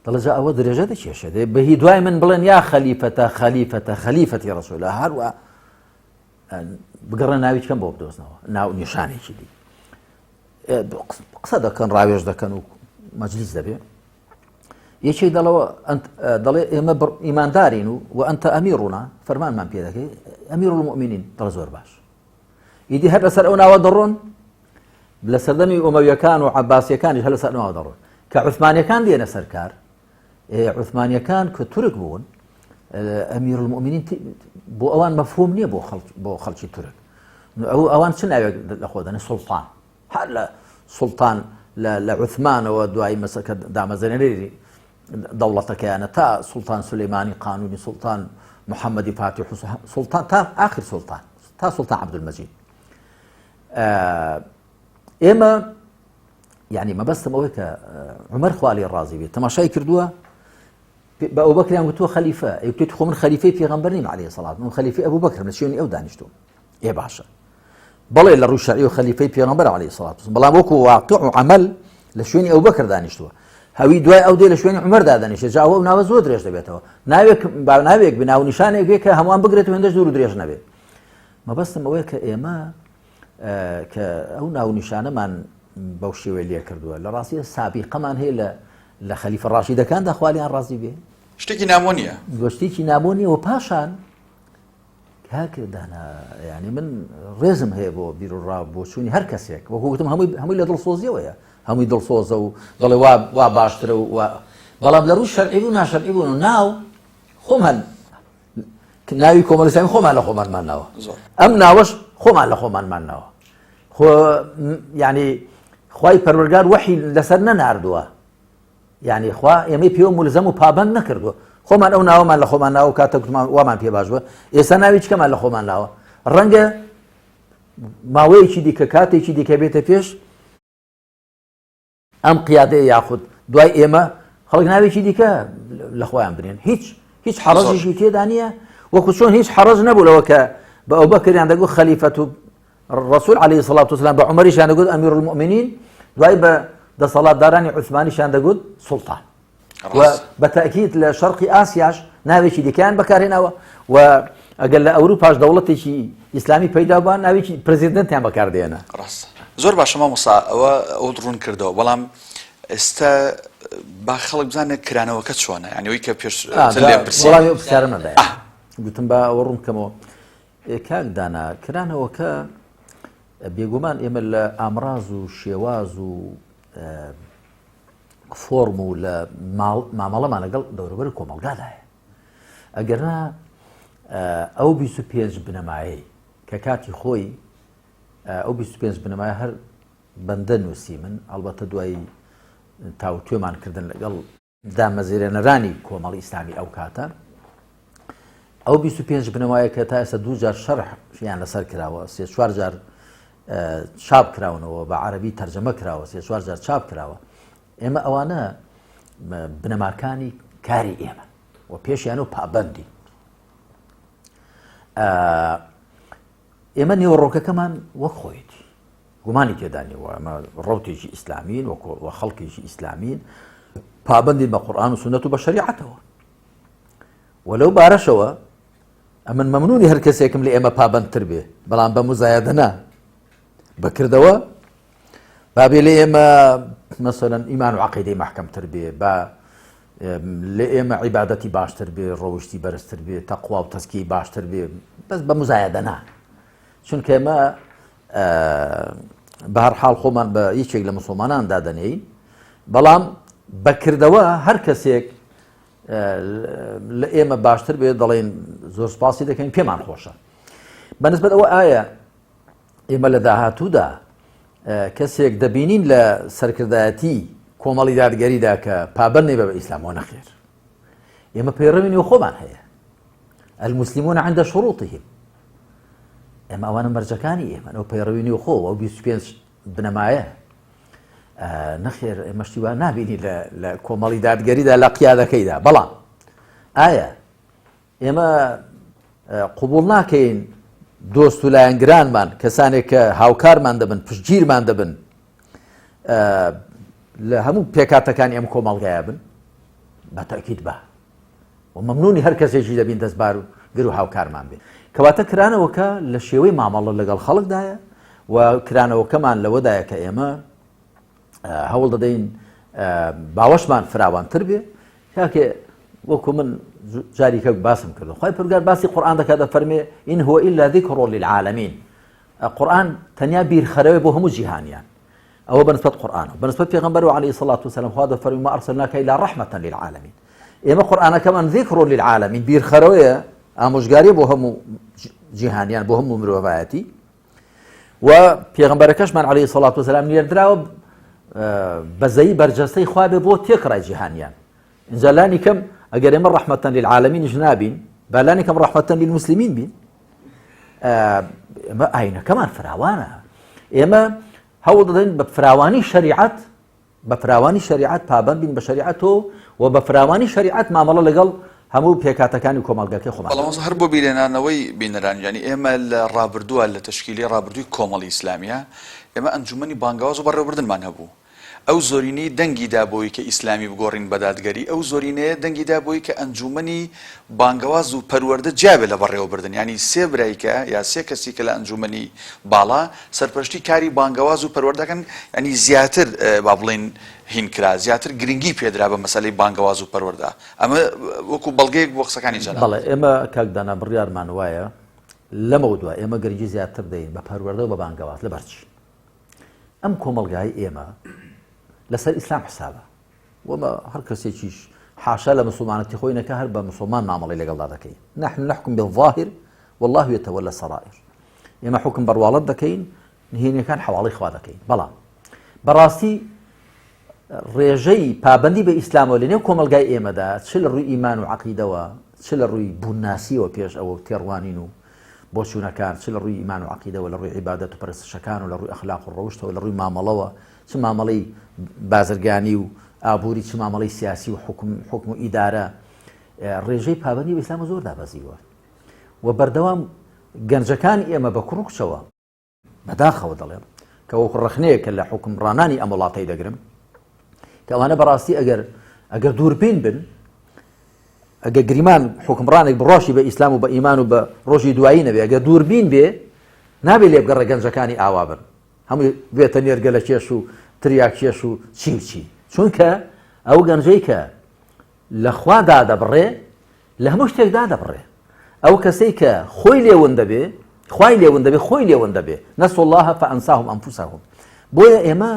Speaker 2: دەڵێ جا ئەوە درێژە دەکێشێت دەی بەهی دوای من بڵێن یا خەلیفەتە خەلیفەتە خەلیفەتی ڕسول هەروە بگەڕێ ناوی کەم بۆ بدۆزنەوە ناو نیشانێکی دی قسە دەکەن ڕاوێژ دەکەن و مەجلیس دەبێ یەکێک دەڵەوە دەڵێ ئێمە ئیماندارین و و ئەنتە ئەمیڕونا فەرمانمان پێ دەکەی ئەمیر المؤمنین دەڵێ زۆر باش ئیدی هەر لەسەر ئەو ناوە دەڕۆن لە سەردەمی ئۆمەویەکان و عباسیەکانیش هەر لەسەر ناوە دەڕۆن کە عوسمانیەکان دێنە سەرکار. عوسمانیەکان کە تورک بوون ئەمیر المؤمنین بۆ ئەوان مەفهوم نییە بۆ خەڵک بۆ خەڵکی تورک ئەو ئەوان چ ناوێک لە خۆ دەنێن سوڵتان هەر لە سوڵتان لە عوسمانەوە دوای مەسەکە دامەزرێنەری دەوڵەتەکەیانە تا سوڵتان سولەیمانی قانونی سوڵتان محەممەدی فاتیح سوڵتان تا ئاخر سوڵتان تا سوڵتان عەبدولمەجید ئێمە یعنی مەبەستم ئەوەی کە عمر خوالی ڕازی بێت تەماشای کردووە بە ئەو بەکریان وتووە خەلیفە ئەی وتێتی خۆ من خەلیفەی پێغەمبەر نیم عەلەیهی سەڵات من خەلیفەی ئەبوو بەکرم لە شوێنی ئەو دانیشتوم ئێ باشە بەڵێ لە ڕووی شەرعی و خەلیفەی پێغەمبەر عەلەیهی سەڵات بەڵام وەکو واقع و عەمەل لە شوێنی ئەو بەکر دانیشتووە هەوی دوای ئەو دێ لە شوێنی عمەردا دەنیشێت جا ئەو ناوە زۆر درێژ دەبێتەوە ناوێک با ناوێک بناو نیشانێک بێ کە هەمووان بگرێت و هێندەش دوور و درێژ نەبێت مەبەستم ئەوەیە کە ئێمە کە ئەو ناونیشانەمان بەو شێوەیە لێ کردووە لە ڕاستیدا سابیقەمان هەیە لە لە خەلیفە ڕاشیدەکاندا خوا لێیان ڕازی بێ
Speaker 1: شتێکی نامۆ نییە
Speaker 2: شتێکی نامۆ نییە و پاشان کاک دانا یعنی من ڕێزم هەیە بۆ بیر و ڕا بۆچوونی هەر کەسێک وەکو گوتم هەمووی هەمووی لە دڵسۆزیەوەیە هەمووی دڵسۆزە و دەڵێ وا وا باشترە و وا بەڵام لە ڕووی شەرعی بوو ناشەرعی بوون و ناو خۆمان ناوی کۆمەڵی ئیسلامی خۆمان لە خۆمانمان ناوە ئەم ناوەش خۆمان لە خۆمانمان ناوە خۆ یعنی خوای پەروەرگار وەحی لەسەر نەناردووە یعنی خوا ئێمەی پێوە ملزەم و پابند نەکردووە خۆمان ئەو ناوەمان لە خۆمان ناوە کاتە گوتمان وامان پێ باش بووە ئێستا ناوی چکەمان لە خۆمان ناوە ڕەنگە ماوەیەکی دیکە کاتێکی دیکە بێتە پێش ئەم قیادەیە یاخود دوای ئێمە خەڵک ناوێکی دیکە لە خۆیان بنێن هیچ هیچ حەڕەزیشی تێدا نییە وەکو چۆن هیچ حەڕەز نەبوو لەوە کە بە ئەو بەکریان دەگوت خەلیفەت و ڕسول عليه الصلاة والسلام بە عمەریشیان دەگوت ئەمیر المؤمنین دوای بە دەسەڵاتدارانی عوسمانیشیان دەگوت سوڵتان و بە تەئکید لە شەرقی ئاسیاش ناوێکی دیکەیان بەکارهێناوە و ئەگەر لە ئەوروپاش دەوڵەتێکی ئیسلامی پەیدا بووە ناوێکی پرزیدنتیان بەکاردێنە.
Speaker 1: ڕاستە زۆر باشە مامۆستا ئەوە ئەوت ڕوون کردەوە بەڵام ئێستا با خەڵک بزانێت کرانەوەکە چۆنە یانی ئەوی کە پێش لێم پرسی
Speaker 2: وەڵامی ئەو پرسیارەم نەدایە گوتم با ئەوە ڕوون بکەمەوە کاک دانا کرانەوەکە بێگومان ئێمە لە ئامراز و شێواز و فۆرم و لە مامەڵەمان لەگەڵ دەوروبەر و کۆمەڵگادایە ئەگەرنا ئەو 25 بنەمایەی کە کاتی خۆی ئەو 25 بنەمایە هەر بەندە نووسی من ئەلبەتە دوای تاوتوێمان کردن لەگەڵ دامەزرێنەرانی کۆمەڵی ئیسلامی ئەو کاتە ئەو 25 بنەمایە کە تا ئێستا دوو جار شەرحیان لەسەر کراوە سێ چوار جار چاپ کراونەوە بە عەربی تەرجەمە کراوە سێ چوار جار چاپ کراوە ئێمە ئەوانە بنەماکانی کاری ئێمە و پێشیان و پابندی ئێمە نێوەڕۆکەکەمان وەک خۆیەتی گومانی تێدا نیە و ئەمە ڕەوتێکی ئیسلامین و خەڵکێکی ئیسلامین پابندین بە قورآن و سونەت و بە شەریعەتەوە و لەو بارەشەوە ئەمن مەمنونی هەر کەسێکم لە ئێمە پابندتر بێ بەڵام بە مزایدە نا بەکردەوە بابێ لە ئێمە مەسەلەن ئیمان و عقیدەی محکەمتر بێ با لە ئێمە عیبادەتی باشتر بێ ڕەوشتی بەرزتر بێ تەقوا و تەزکیەی باشتر بێ بەس بە مزایدە نا چونکە ئێمە بە هەر حاڵ خۆمان بە یەکێک لە مسلمانان دادەنێین بەڵام بەکردەوە هەر کەسێک لە ئێمە باشتر بێت دەڵێن زۆر سپاسی دەکەین پێمان خۆشە بەنسبەت ئەوە ئایا ئێمە لە داهاتوودا کەسێک دەبینین لە سەرکردایەتی کۆمەڵی دادگەریدا کە پابند نەبێ بە ئیسلامەوە نەخێر ئێمە پەیڕەوی نێوخۆمان هەیە المسلمون عند شروطهم ئێمە ئەوانە مەرجەکانی ئێمە ئەو پەیڕەوی نێوخۆ ئەو 25 بنەمایە نەخێر ئێمەشتی وا نابینی لە کۆمەڵی دادگەریدا لە قیادەکەیدا بەڵام ئایا ئێمە قبوڵ ناکەین دۆست و لایەنگرانمان کەسانێک کە هاوکارمان دەبن پشتگیرمان دەبن لە هەموو پێکاتەکانی ئەم کۆمەڵگایە بن بە تەکیید بە و مەمنونی هەر کەسێکی دەبین دەستبار و گر و هاوکارمان بێت کەواتە کرانەوەکە لە شێوەی مامەڵە لەگەڵ خەڵکدایە و کرانەوەکەمان لەوەدایە کە ئێمە هەوڵ دەدەین باوەشمان فراوانتر بێ کاکێ وەکو من جاریکە باسم کردو خی پرگار باسی قورآن دەکات دەفەرمێ إن هو إلا ذکر للعالمین قورآن تەنیا بیرخەرەوەی بۆ هەموو جیهانیان ئەوە بەنسبەت قورآن و بەنسبەت پێغەمبەر و علیه الصلاة والسلام خوا دەفەرمی ما أرسلناک إلا رحمة للعالمین. ئێمە قورئانەکەمان ذکر للعالمین بیرخەرەوەیە ئامۆژگاریە بۆ هەموو جیهانیان بۆ هەموو مرۆڤایەتی و پێغمبەرەکەشمان عەلەیهی سەڵات وسلام نێردراوە بەزەیی بەرجەستەی خوا بێ بۆ تێکڕای جیهانیان اینجا لانی کەم ئەگەر ئێمە ڕەحمەتەن للعالمینیش نابین با لانی کەم ڕەحمەتەن للمسلمین بین ئێمە ئاینەکەمان فراوانە ئێمە هەوڵ دەدەین بە فراوانی شەریعەت بە فراوانی شەریعەت پابەند بین بە شەریعەتەوە و بە فراوانی شەریعەت مامەڵە لەگەڵ هەموو پێکهاتەکانی کۆمەڵگەکەی خۆمان
Speaker 1: بەڵام
Speaker 2: بکەین.
Speaker 1: هەر بۆ بیرهێنانەوەی بینەران یانی ئێمە لە ڕابردووە لە تەشکیلی ڕابردووی کۆمەڵی ئیسلامیە ئێمە ئەنجومەنی بانگەواز و بەڕێوەبردنمان هەبوو ئەو زۆرینەی دەنگی دا بۆی کە ئیسلامی بگۆڕین بە دادگەری ئەو زۆرینەیە دەنگی دا بۆی کە ئەنجومەنی بانگەواز و پەروەردە جیا بێ لە بەڕێوەبردن یانی سێ برای کە یا سێ کەسی کە لە ئەنجومەنی باڵا سەرپەرشتی کاری بانگەواز و پەروەردە دەکەن یانی زیاتر با بڵێین هین کرا زیاتر گرنگی پێدرا بە مەسەلەی بانگەواز و پەروەردە ئەمە وەکو بەڵگەیەک بۆ قسەکانی جەنابت.
Speaker 2: بەڵێ ئێمە کاک دانا بڕیارمان وایە لەمەودوا ئێمە گرنگی زیاتر دەین بە پەروەردە و بە بانگەواز لەبەرچی ئەم کۆمەڵگای ئێمە لەسەر ئیسلام حسابە وەمە هەر کەسێکیش حاشا لە مسلمانەتی خۆی نەکە هەر بە مسلمان مامەڵی لەگەڵدا دەکەین نحن نحكم بالظاهر والله يتولى السرائر ئێمە حکم بەڕواڵەت دەکەین نهێنیەکان حواڵی خوا دەکەین بەڵام بەڕاستی ڕێژەی پابندی بە ئیسلامەوە لە نێو کۆمەلگای ئێمەدا چ لە ڕووی ئیمان و عقیدەوە چ لە ڕووی بوونناسیەوە پێش ئەوە تێڕوانین و بۆچوونەکان چ لە ڕووی ئیمان و عقیدەوە لە ڕووی عیبادەت و پەرستشەکان و لە ڕووی ئەخلاق و ڕەوشتەوە لە ڕووی مامەڵەوە چ مامەڵەی بازرگانی و ئابووری چ مامەڵەی سیاسی و حکم حکم و ئیدارە ڕێژەی پابندی بە ئیسلامە زۆر دابەزیوە و بەردەوام گەنجەکانی ئێمە بە کوڕ و کچەوە بەداخەوە دەڵێم کە وەکو ڕەخنەیەکە لە حوکمڕانانی ئەم وڵاتەی دەگرم کە ئەوانە بەڕاستی ئەگەر ئەگەر دووربین بن ئەگە گریمان حکمڕانێک بڕۆشی بە ئیسلام و بە ئیمان و بە ڕۆژی دوایی نەبێ ئەگە دووربین بێ نابێ لێ بگەڕێ گەنجەکانی ئاوا بن هەمووی بێتە نێرگە لە کێش و تریا کێش و چی و چی چونکە ئەو گەنجەی کە لە خوا دادەبڕێ لە هەموو شتێک دادەبڕێ. ئەو کەسەی کە خۆی لێ ون دەبێ، خوای لێ ون دەبێ، خۆی لێ ون دەبێ. نسوا اللە فانساهم انفسهم. بۆیە ئێمە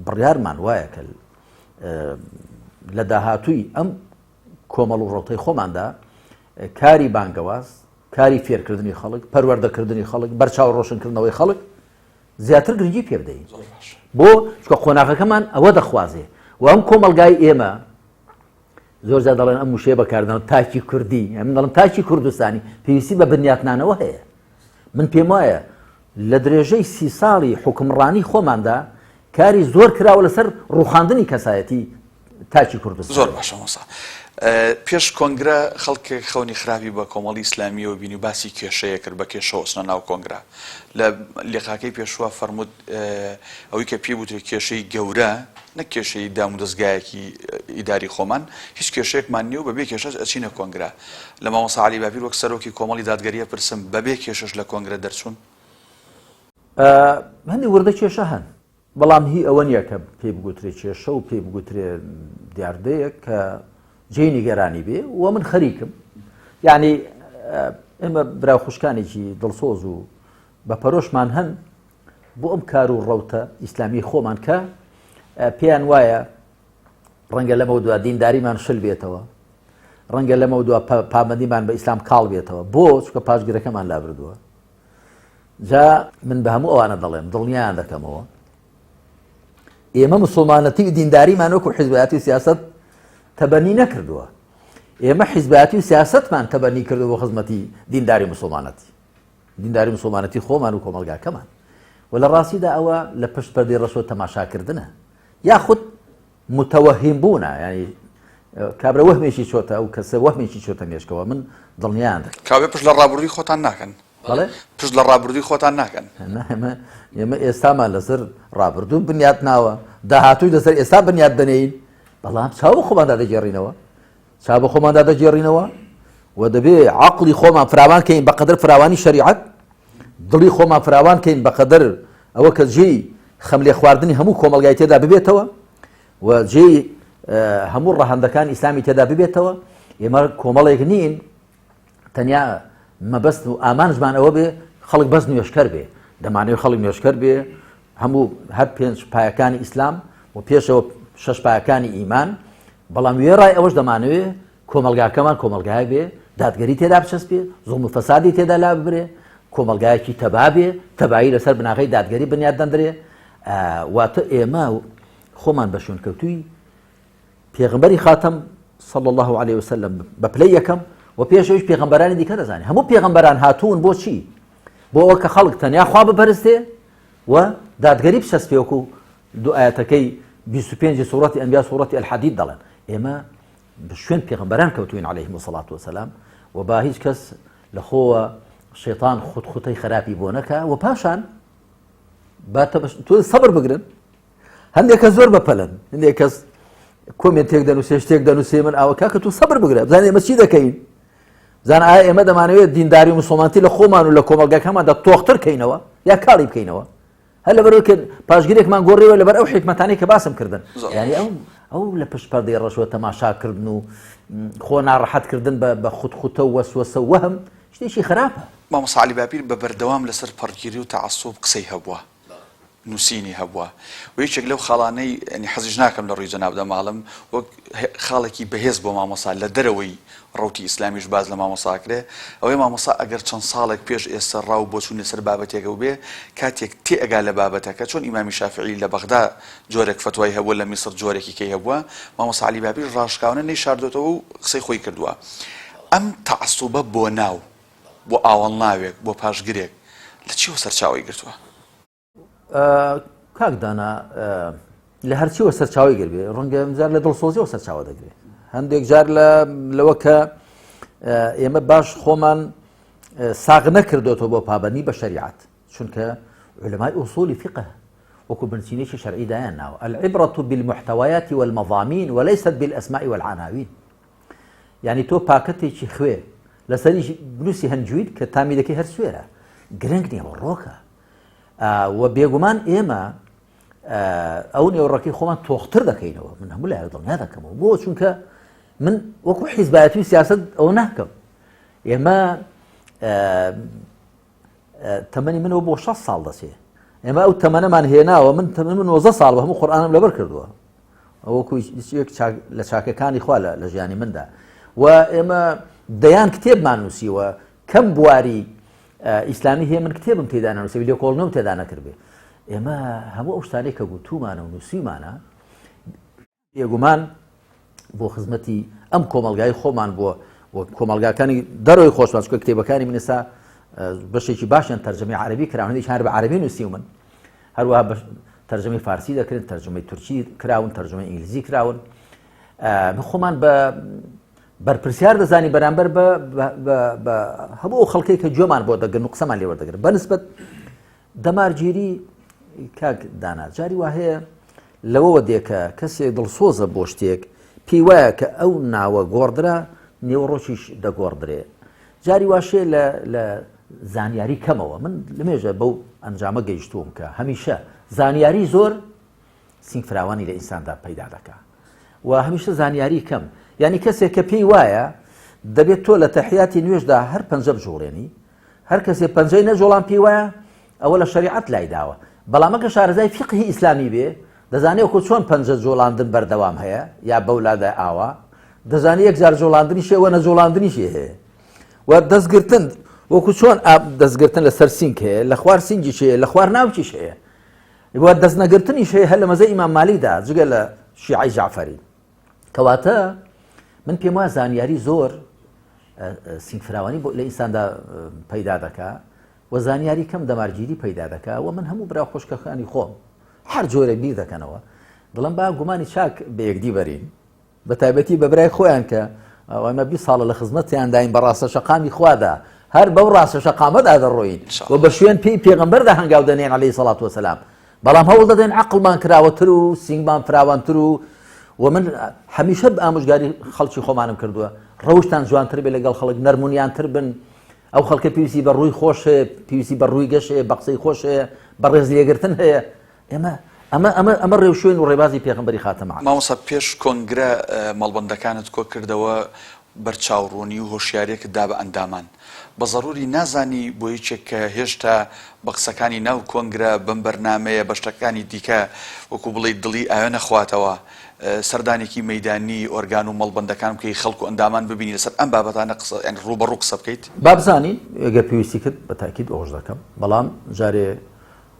Speaker 2: بڕیارمان وایە کە لە داهاتووی ئەم کۆمەڵ و ڕەوتەی خۆماندا کاری بانگەواز، کاری فێرکردنی خەڵک، پەروەردەکردنی خەڵک، بەرچاو ڕۆشنکردنەوەی خەڵک زیاتر گرنگی پێ بدەین. بۆ چونکە قۆناغەکەمان ئەوە دەخوازێ و ئەم کۆمەڵگای ئێمە زۆر جار دەڵێن ئەم وشەیە بەکاردەن تاکی کوردی ئەم دەڵم تاکی کوردستانی پێویستی بە بنیاتنانەوە هەیە من پێم وایە لە درێژەی سی ساڵی حکمڕانی خۆماندا کاری زۆر کراوە لەسەر ڕوخاندنی کەسایەتی تاکی کوردستان
Speaker 1: زۆر باشە مامۆستا پێش کۆنگرە خەڵکێک خەونی خراپی بە کۆمەڵی ئیسلامیەوە بینی و باسی کێشەیە کرد بە کێشەوە ئەچنە ناو کۆنگرە لە لقاکەی پێشوە فەرمووت ئەوەی کە پێی بوترێ کێشەی گەورە نەک کێشەی دامودەزگایەکی ئیداری خۆمان هیچ کێشەیەکمان نییە و بەبێ کێشەش ئەچینە کۆنگرە لە مامۆستا عەلی باپیر وەک سەرۆکی کۆمەڵی دادگەری ئەپرسم بەبێ کێشەش لە کۆنگرە دەرچوون؟
Speaker 2: هەندێک وردە کێشە هەن بەڵام هی ئەوە نییە کە پێی بگوترێ کێشە و پێی بگوترێ دیاردەیەک کە جێی نیگەرانی بێ و من خەریکم یعنی ئێمە برا خوشکانێکی دڵسۆز و بە پەرۆشمان هەن بۆ ئەم کار و ڕەوتە ئیسلامی خۆمان کە پێیان وایە ڕەنگە لەمە دوا دینداریمان شل بێتەوە ڕەنگە لەمە دوا پابندیمان بە ئیسلام کاڵ بێتەوە بۆ چکە پاشگرەکەمان لابردووە جا من بە هەموو ئەوانە دەڵێم دڵنیایان دەکەمەوە ئێمە مسلمانەتی و دینداریمان وەکو حیزبایەتی و سیاست تەبەنی نەکردووە ئێمە حیزبایەتی و سیاستمان تەبەنی کردو بۆ خزمەتی دینداری مسلمانەتی دینداری مسلمانەتی خۆمان و کۆمەلگاکەمان و لە ڕاستیدا ئەوە لە پشت پەردەی ڕەشۆ تەماشاکردنە یاخود متوهم بوونە ینی کابرا وەهمێکی چۆتە ئەو کەسە وەهمێکی چۆتە مێشکەوە من دڵنیان دەکەم
Speaker 1: کاوێ پشت لە ڕابردووی خۆتان ناکەن
Speaker 2: بەڵێ
Speaker 1: پشت لە ڕابردووی خۆتان ناکەن
Speaker 2: ئێمە ئێستامان لەسەر ڕابردوو بنیات ناوە داهاتووی لەسەر ئێستا بنیات دەنێین بەڵام چاو خۆماندا دەگێڕینەوە چاو بە خۆماندا دەگێڕینەوە و دەبێ عقلی خۆمان فراوان کەین بەقەدەر فراوانی شەریعەت دڵی خۆمان فراوان کەین بەقەدەر ئەوە کە جێی خەم لێ خواردنی هەموو کۆمەڵگای تێدا ببێتەوە و جێی هەموو ڕەهەندەکان ئیسلامی تێدا ببێتەوە ئێمە کۆمەڵێک نین تەنیا مەبەست و ئامانجمان ئەوە بێ خەڵک بەس نوێشکەر بێ دەمانەوێت خەڵک نوێشکەر بێ هەموو هەر پێنج پایەکانی ئیسلام و پێشەوە شەش پایەکانی ئیمان بەڵام وێڕای ئەوەش دەمانەوێ کۆمەڵگاکەمان کۆمەڵگایەک بێ دادگەری تێدا بچەسپێ، زوڵم و فەسادی تێدا لاببرێ، کۆمەڵگایەکی تەبا بێ، تەبایی لەسەر بناغەی دادگەری بنیات دەندرێ. واتە ئێمە خۆمان بە شوێنکەوتووی پێغەمبەری خاتەم صلی الله علیه وسلم بە پلەی یەکەم و پێش ئەویش پێغەمبەرانی دیکە دەزانێت. هەموو پێغەمبەران هاتوون بۆ چی؟ بۆ ئەوە کە خەڵک تەنیا خوا بپەرستێ و دادگەری بچەسپێ، وەکو دوو ئایەتەکەی 25 سوڕەتی ئەنبیا سوڕەتی الحدید دەڵێن. ئێمە بە شوێن پێغەمبەران کەوتوین علیهم الصلاة والسلام و با هیچ کەس لە خۆوە شەیتان خود خوتەی خراپی بۆ نەکا و پاشان با تۆ سەبر بگرن. هەندێک کەس زۆر بەپەلن، هەندێک کەس کۆمێنتێک دەنووسێ، شتێک دەنووسێ، من ئاوە کاکە تۆ سەبر بگرە بزانێ ئێمە چی دەکەین، بزان ئایا ئێمە دەمانەوێت دینداری و مسلمانتی لە خۆمان و لە کۆمەڵگەکەماندا تۆختر کەینەوە یا کاڵی بکەینەوە. هەر لەبەرەوەی کە پاشگرێکمان گۆڕیوە لەبەر ئەو حیکمەتانەی کە باسم کردن. یعنی ئەو لە پشت پەردەی ڕەشوە تەماشاکردن و خۆ ناڕەحەتکردن بە خودخوتە و وەسوەسە و وەهم شتێکی خراپە.
Speaker 1: مامۆستا عەلی باپیر بە بەردەوام لەسەر پەڕگیری و تەعەسوب قسەی هەبووە، نووسینی هەبووە و یەکێک لەو خاڵانەی یانی حەزیش ناکەم لە ڕووی جەنابدا ماڵم وەک خاڵێکی بەهێز بۆ مامۆستا لە دەرەوەی ڕەوتی ئیسلامیش باس لە مامۆستا ئەکرێ، ئەوەیە مامۆستا ئەگەر چەند ساڵێک پێش ئێستا ڕا و بۆچوونی لەسەر بابەتێک هەبووبێ، کاتێک تێئەگا لە بابەتەکە، چۆن ئیمامی شافعی لە بەغدا جۆرێک فەتوای هەبووە، لە میسر جۆرێکی کەی هەبووە، مامۆستا عەلی بابیش ڕاشکاوانە نەیشاردۆتەوە و قسەی خۆی کردووە. ئەم تەعەسوبە بۆ ناو، بۆ ئاوەڵناوێک، بۆ پاشگرێک لە چیوە سەرچاوەی گرتووە؟
Speaker 2: کاک دانا لە هەرچیوە سەرچاوی گربێ ڕەنگە جار لە دڵسۆزیەوە سەرچاوە دەگرێت، هەندێک جار لە لەوە کە ئێمە باش خۆمان ساغ نەکردوێتەوە بۆ پابندی بە شەریعەت، چونکە علمای ئوسولی فقه وەکو بنچینێکی شەرعی دایان ناوە العبرة بالمحتويات والمضامين وليست بالأسماء والعناوين. یعنی تۆ پاکەتێکی خوێ لەسەری بنووسی هەنجویر کە تامی دەکەی هەر سوێرە، گرنگ نییە ڕۆکە. و بێگومان ئێمە ئەو نێوڕەکەی خۆمان تۆختر دەکەینەوە. من هەموو لایەک دڵنیا دەکەمەوە بۆ، چونکە من وەکو حیزبایەتی و سیاست ئەوە ناکەم. ئێمە تەمەنی منەوە بۆ 6 ساڵ دەچێ، ئێمە ئەو تەمەنەمان هێناوە. من تەمەن من 90 ساڵ بە هەموو قورئانم لەبەر کردووە، وەکو لە چاکەکانی خوا لە ژیانی مندا. و ئێمە دەیان کتێبمان نووسیوە، کەم بواری ئیسلامی هەیە من کتێبم تێدا نەنووسیبێ، لێکۆڵنەوەم تێدا نەکردبێ. ئێمە هەموو ئەو شتانەی کە گوتوومانە و نووسیومانە بێگومان بۆ خزمەتی ئەم کۆمەلگای خۆمان بووە و کۆمەلگاکانی دەرەوەی خۆشمان، چونکە کتێبەکانی من ئێستا بەشێکی باشیان تەرجەمەی عەرەبی کراون، هەندێکیان هەر بە عەرەبی نووسیومن، هەروەها تەرجەمەی فارسی دەکرێن، تەرجەمەی تورکی کراون، تەرجەمەی ئینگلیزی کراون. خۆمان بە بەرپرسیار دەزانی بەرامبەر بە هەموو ئەو خەڵکەی کە گوێمان بۆ دەگرن و قسەمان لێ وەردەگرن. بەنسبەت دەمارگیری کاک دانا جاری وا هەیە لەوەوە دێ کە کەسێک دڵسۆزە بۆ شتێک، پێی وایە کە ئەو ناوە گۆڕدرا نێوەڕۆکیش دەگۆڕدرێ. جاری واشێ لە زانیاری کەمەوە. من لەمێژە بەو ئەنجامە گەیشتووم کە هەمیشە زانیاری زۆر سینگ فراوانی لە ئینساندا پەیدا دەکا و هەمیشە زانیاری کەم، یعنی کەسێک کە پێی وایە دەبێت تۆ لە تەحیاتی نوێژدا هەر پەنجە بجوڵێنی، هەر کەسێ پەنجەی نەجوڵان پێی وایە ئەوە لە شەریعەت لای داوە. بەڵام ئەگەر شارەزای فیقهی ئیسلامی بێ دەزانێ وەکو چۆن پەنجە جوڵاندن بەردەوام هەیە یا بەولادا ئاوا، دەزانێ یەکجار جوڵاندنیش هەیە و نەجوڵاندنیشی هەیە و دەستگرتن وەکو چۆن دەستگرتن لەسەر سینگ هەیە، لە خوار سینگیش هەیە، لە خوار ناوکیش هەیە و دەست نەگرتنیش هەیە هەر لە مەزهەی ئیمام مالیکدا جگە لە شیعەی جەعفەری. کەواتە من پێم وایە زانیاری زۆر سینگفراوانی بۆ لە ئینساندا پەیدا دەکا و زانیاری کەم دەمارگیری پەیدا دەکا. و من هەموو برا خوشکەکانی خۆم هەر جۆرێک بیر دەکەنەوە دڵم با گومانی چاک بە یەکدی بەرین، بە تایبەتی بە برای خۆیان کە ئەمە 20 ساڵە لە خزمەتیانداین بە ڕاستە شەقامی خوادا، هەر بەو ڕاستە شەقامەدا دەڕۆین و بە شوێن پێی پێغەمبەردا هەنگاو دەنێن عەلەیهی سەڵات وەسەلام. بەڵام هەوڵ دەدەین عەقڵمان کراوەتر و سینگمان فراوانتر و و من هەمیشە ئامۆژگاری خەڵکی خۆمانم کردووە ڕەوشتان جوانتر بێ لەگەڵ خەڵک، نەرمونیانتر بن. ئەو خەڵکە پێویستی بە ڕووی خۆش هەیە، پێویستی بە ڕووی گەش هەیە، بە قسەی خۆش هەیە، بە ڕێز لێگرتن هەیە. ئێمە ئەمە ئەمە ئەمە ڕێوشوێن و ڕێبازی پێغەمبەری خاتەم عەلەیهی.
Speaker 1: مامۆستا پێش کۆنگرە مەڵبەندەکانت کۆ کردەوە. بەرچاوڕوونی و هۆشیاریەکت دا بە ئەندامان. بە زەروری نازانی بۆ یەکێک کە هێشتا بە قسەکانی ناو کۆنگرە، بەم بەرنامەیە، بە شتەکانی دیکە وەکو بڵێی دڵی ئاوێ نەخواتەوە، سەردانێکی مەیدانی ئۆرگان و مەڵبەندەکان بکەی، خەڵک و ئەندامان ببینی لەسەر ئەم بابەتانە قسە یانی ڕووبەڕوو قسە بکەیت؟
Speaker 2: با بزانین، گەر پێویستی کرد بە تاکید ئەوەش دەکەم، بەڵام جارێ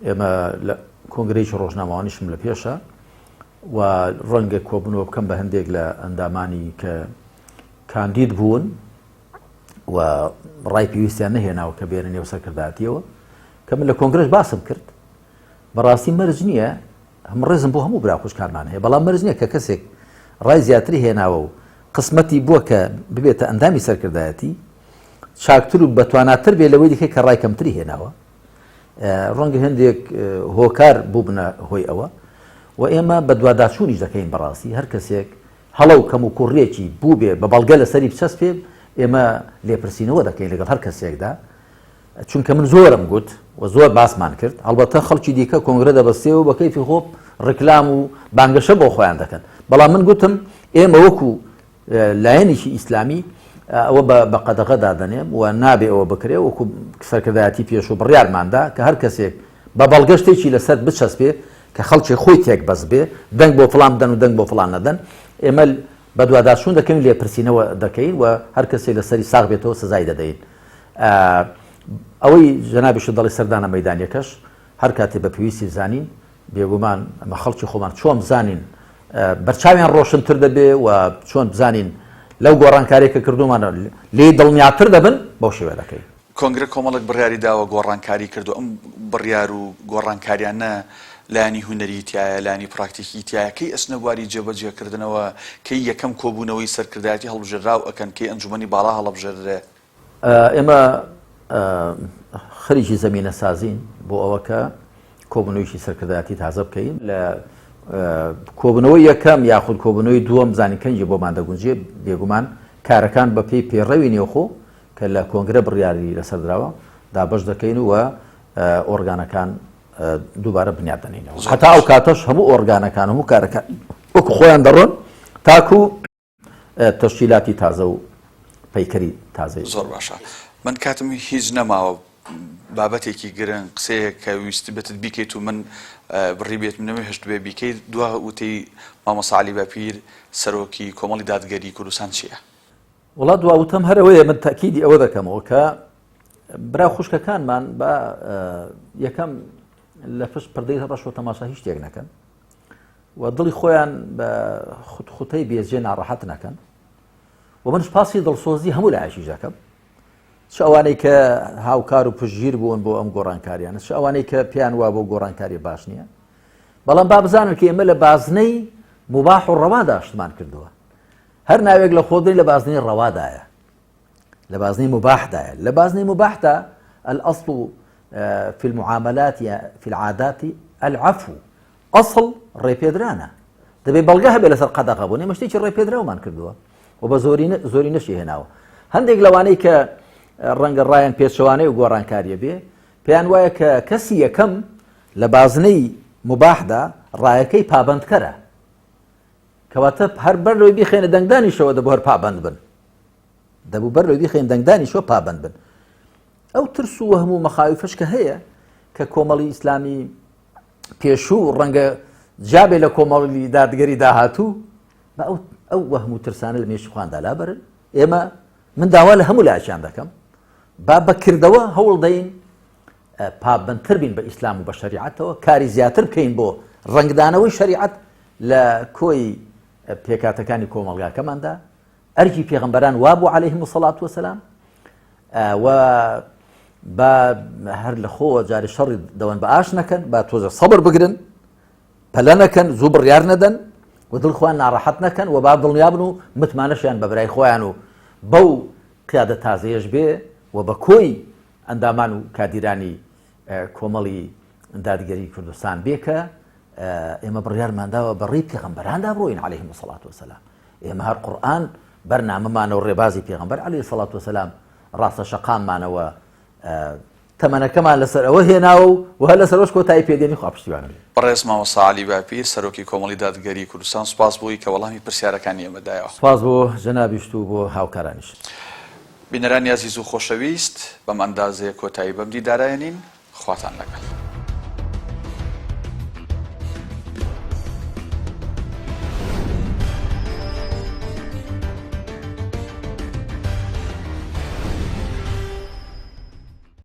Speaker 2: ئێمە لە کۆنگرەیەکی ڕۆژنامەوانیشم لە پێشە و ڕەنگە کۆبوونەوە بکەم بە هەندێک لە ئەندامانی کە کاندید بوون و ڕای پێویستیان نەهێناوە کە بێنە نێو سەرکردایەتیەوە کە من لە کۆنگرەش باسم کرد بەڕاستی مەرج نییە هەم ڕێزم بۆ هەموو برا خوشکانمان هەیە بەڵام مەرج نییە کە کەسێک ڕای زیاتری هێناوە و قسمەتی بووە کە ببێتە ئەندامی سەرکردایەتی چاکتر و بەتواناتر بێ لەوەی دیکە کە ڕای کەمتری هێناوە ڕەنگە هەندێک هۆکار بووبنە هۆی ئەوە و ئێمە بەدواداچوونیش دەکەین بەڕاستی هەر کەسێک هەڵە و کەموکوڕییەکی بووبێ بە بەڵگە لەسەری بچەسپێ ئێمە لێپرسینەوە دەکەین لەگەڵ هەر کەسێکدا چونکە من زۆرم گوت و زۆر باسمان کرد هەڵبەتە خەڵکی دیکە کۆنگرە دەبەستێ و بە کەیفی خۆ ڕیکلام و بانگەشە بۆ خۆیان دەکەن بەڵام من گوتم ئێمە وەکو لایەنێکی ئیسلامی ئەوە بە قەدەغە دادەنێم و نابێ ئەوە بکرێ وەکو سەرکردایەتی پێشوو بڕیارماندا کە هەر کەسێک بە بەڵگە شتێکی لەسەر بچەسپێ کە خەڵکی خۆی تێک بەست بێ دەنگ بۆ فڵان بدەن و دەنگ بۆ فڵان نەدەن ئێمە بەدواداچوون دەکەین لێپرسینەوە دەکەین و هەر کەسێک لەسەری ساغ بێتەوە سزای دەدەین ئەوەی جەنابیشت دەڵێ سەردانە مەیدانیەکەش هەر کاتێ بە پێویستی زانین بێگومان ئەمە خەڵکی خۆمان چۆن بزانین بەرچاویان ڕۆشنتر دەبێ و چۆن بزانین لەو گۆڕانکاریە کە کردومانە لێی دڵنیاتر دەبن بەو شێوە دەکەین.
Speaker 1: کۆنگرە کۆمەڵێک بڕیاری داوە گۆڕانکاری کردوە ئەم بڕیار و گۆڕانکاریانە لایەنی هونەری تیایە لایەنی پراکتیکی تیایە کەی ئەچنە بواری جێبەجێکردنەوە کەی یەکەم کۆبوونەوەی سەرکردایەتی هەڵبژێرراو ئەکەن کەی ئەنجومەنی باڵا هەڵەبژێردرێ؟
Speaker 2: ئێمە خەریکی زەمینەسازین بۆ ئەوە کە کۆبوونەوەیەکی سەرکردایەتی تازە بکەین لە کۆبوونەوەی یەکەم یاخود کۆبوونەوەی دووەم بزانین کەنگی بۆمان دەگونجێ بێگومان کارەکان بە پێی پەیڕەوی نێوخۆ کە لە کۆنگرە بڕیاری لەسەر دراوە دابەش دەکەین و ئۆرگانەکان دووبارە بنیات دەنینەوە هەتا ئەو کاتەش هەموو ئۆرگانەکان هەموو کارەکان وەکو خۆیان دەڕۆن تاکو تەشکیلاتی تازە و پەیکەری تازەی.
Speaker 1: زۆر باشە من کاتم هیچ نەماوە بابەتێکی گرنگ قسەیەک کە ویستبێتت بیکەیت و من بڕیبێتم نەمهێشتبێ بیکەیت دوا وتەی مامۆستا عەلی باپیر سەرۆکی کۆمەڵی دادگەری کوردستان چییە؟
Speaker 2: وەڵا دوا وتەم هەر ئەوەیە من تەئکیدی ئەوە دەکەمەوە کە برا خوشکەکانمان بە یەکەم لە پشت پردەی ڕەشەوە تەماشا هیچ شتێک نەکەن و دڵی خۆیان بە خوتخوتەی بێجێ ناڕەحەت نەکەن و من سپاسی دڵسۆزی هەموو لایەکیش دەکەم چ ئەوانەی کە هاوکار و پشتگیر بوون بۆ ئەم گۆڕانکاریانە چ ئەوانەی کە پێیان وا بۆ گۆڕانکاری باش نییە بەڵام با بزانن کە ئێمە لە بازنەی مباح و ڕەوادا شتمان کردووە هەر ناوێک لە خۆدەی لە بازنەی ڕەوادایە لە بازنەی مباحدایە لە بازنەی مباحدا الأصل في المعاملات في العادات العفو ئەسڵ ڕێپێدرانە دەبێ بەڵگە هەبێ لەسەر قەدەغە بوون ئێمە شتێکی ڕێپێدراومان کردووە و بە زۆری زۆری نەشی هێناوە هەندێک لەوانەی کە ڕەنگە ڕایان پێچەوانەی و گۆڕانکاریە بێ پێیان وایە کە کەسی یەکەم لە بازنەی مباحدا ڕایەکەی پابندکەرە کەواتە هەر بەر لەوەی بیخێنە دەنگدانیشەوە دەبوو هەر پابند بن دەبوو بەر لەوەی بیخێن دەنگدانیشەوە پابند بن ئەو ترس و وەهم و مەخاویفەش کە هەیە کە کۆمەڵی ئیسلامی پێشوو ڕەنگە جیابێ لە کۆمەڵی دادگەری داهاتوو بە ئەو ئەو وەهم و ترسانە لە مێشکی خۆیاندا لابەرن ئێمە من داوا لە هەموو لایەکیان دەکەم با بەکردەوە هەوڵ دەین پابندتر بین بە ئیسلام و بە شەریعەتەوە کاری زیاتر بکەین بۆ ڕەنگدانەوەی شەریعەت لە کۆی پێکاتەکانی کۆمەڵگاکەماندا ئەرکی پێغەمبەران وابوو عەلەیهم الصلاة والسلام و با هەر لە خۆوە جارێ شەڕی دەوەن بە ئاش نەکەن با تۆزە سەبر بگرن پەلە نەکەن زوو بڕیار نەدەن و دڵ خۆیان ناڕەحەت نەکەن و با دڵنیابن و متمانەشیان بە برای خۆیان و بەو قیادە تازەیەش بێ و بە کۆی ئەندامان و کادیرانی کۆمەڵی دادگەری کوردستان بێ کە ئێمە بڕیارمان داوە بە ڕێی پێغەمبەراندا بڕۆین عەلەیهم الصلاة والسلام ئێمە هەر قورئان بەرنامەمانە و ڕێبازی پێغەمبەر عەلەیهی الصلاة والسلام ڕاستە شەقاممانەوە. تەمەنەکەمان لەسەر ئەوە هێناوە و و هەر لەسەر ئەوەش کۆتایی پێ دێنین خوا پشتیوان بێ.
Speaker 1: بەڕێز مامۆستا عەلی باپیر سەرۆکی کۆمەڵی دادگەری کوردستان سوپاس بۆی کە وەڵامی پرسیارەکانی ئێمە دایەوە.
Speaker 2: سوپاس بۆ جەنابیشت و بۆ هاوکارانیشت.
Speaker 1: بینەرانی ئازیز و خۆشەویست بەم ئەندازەیە کۆتایی بەم دیدارە ئێنین، خواتان لەگەڵ.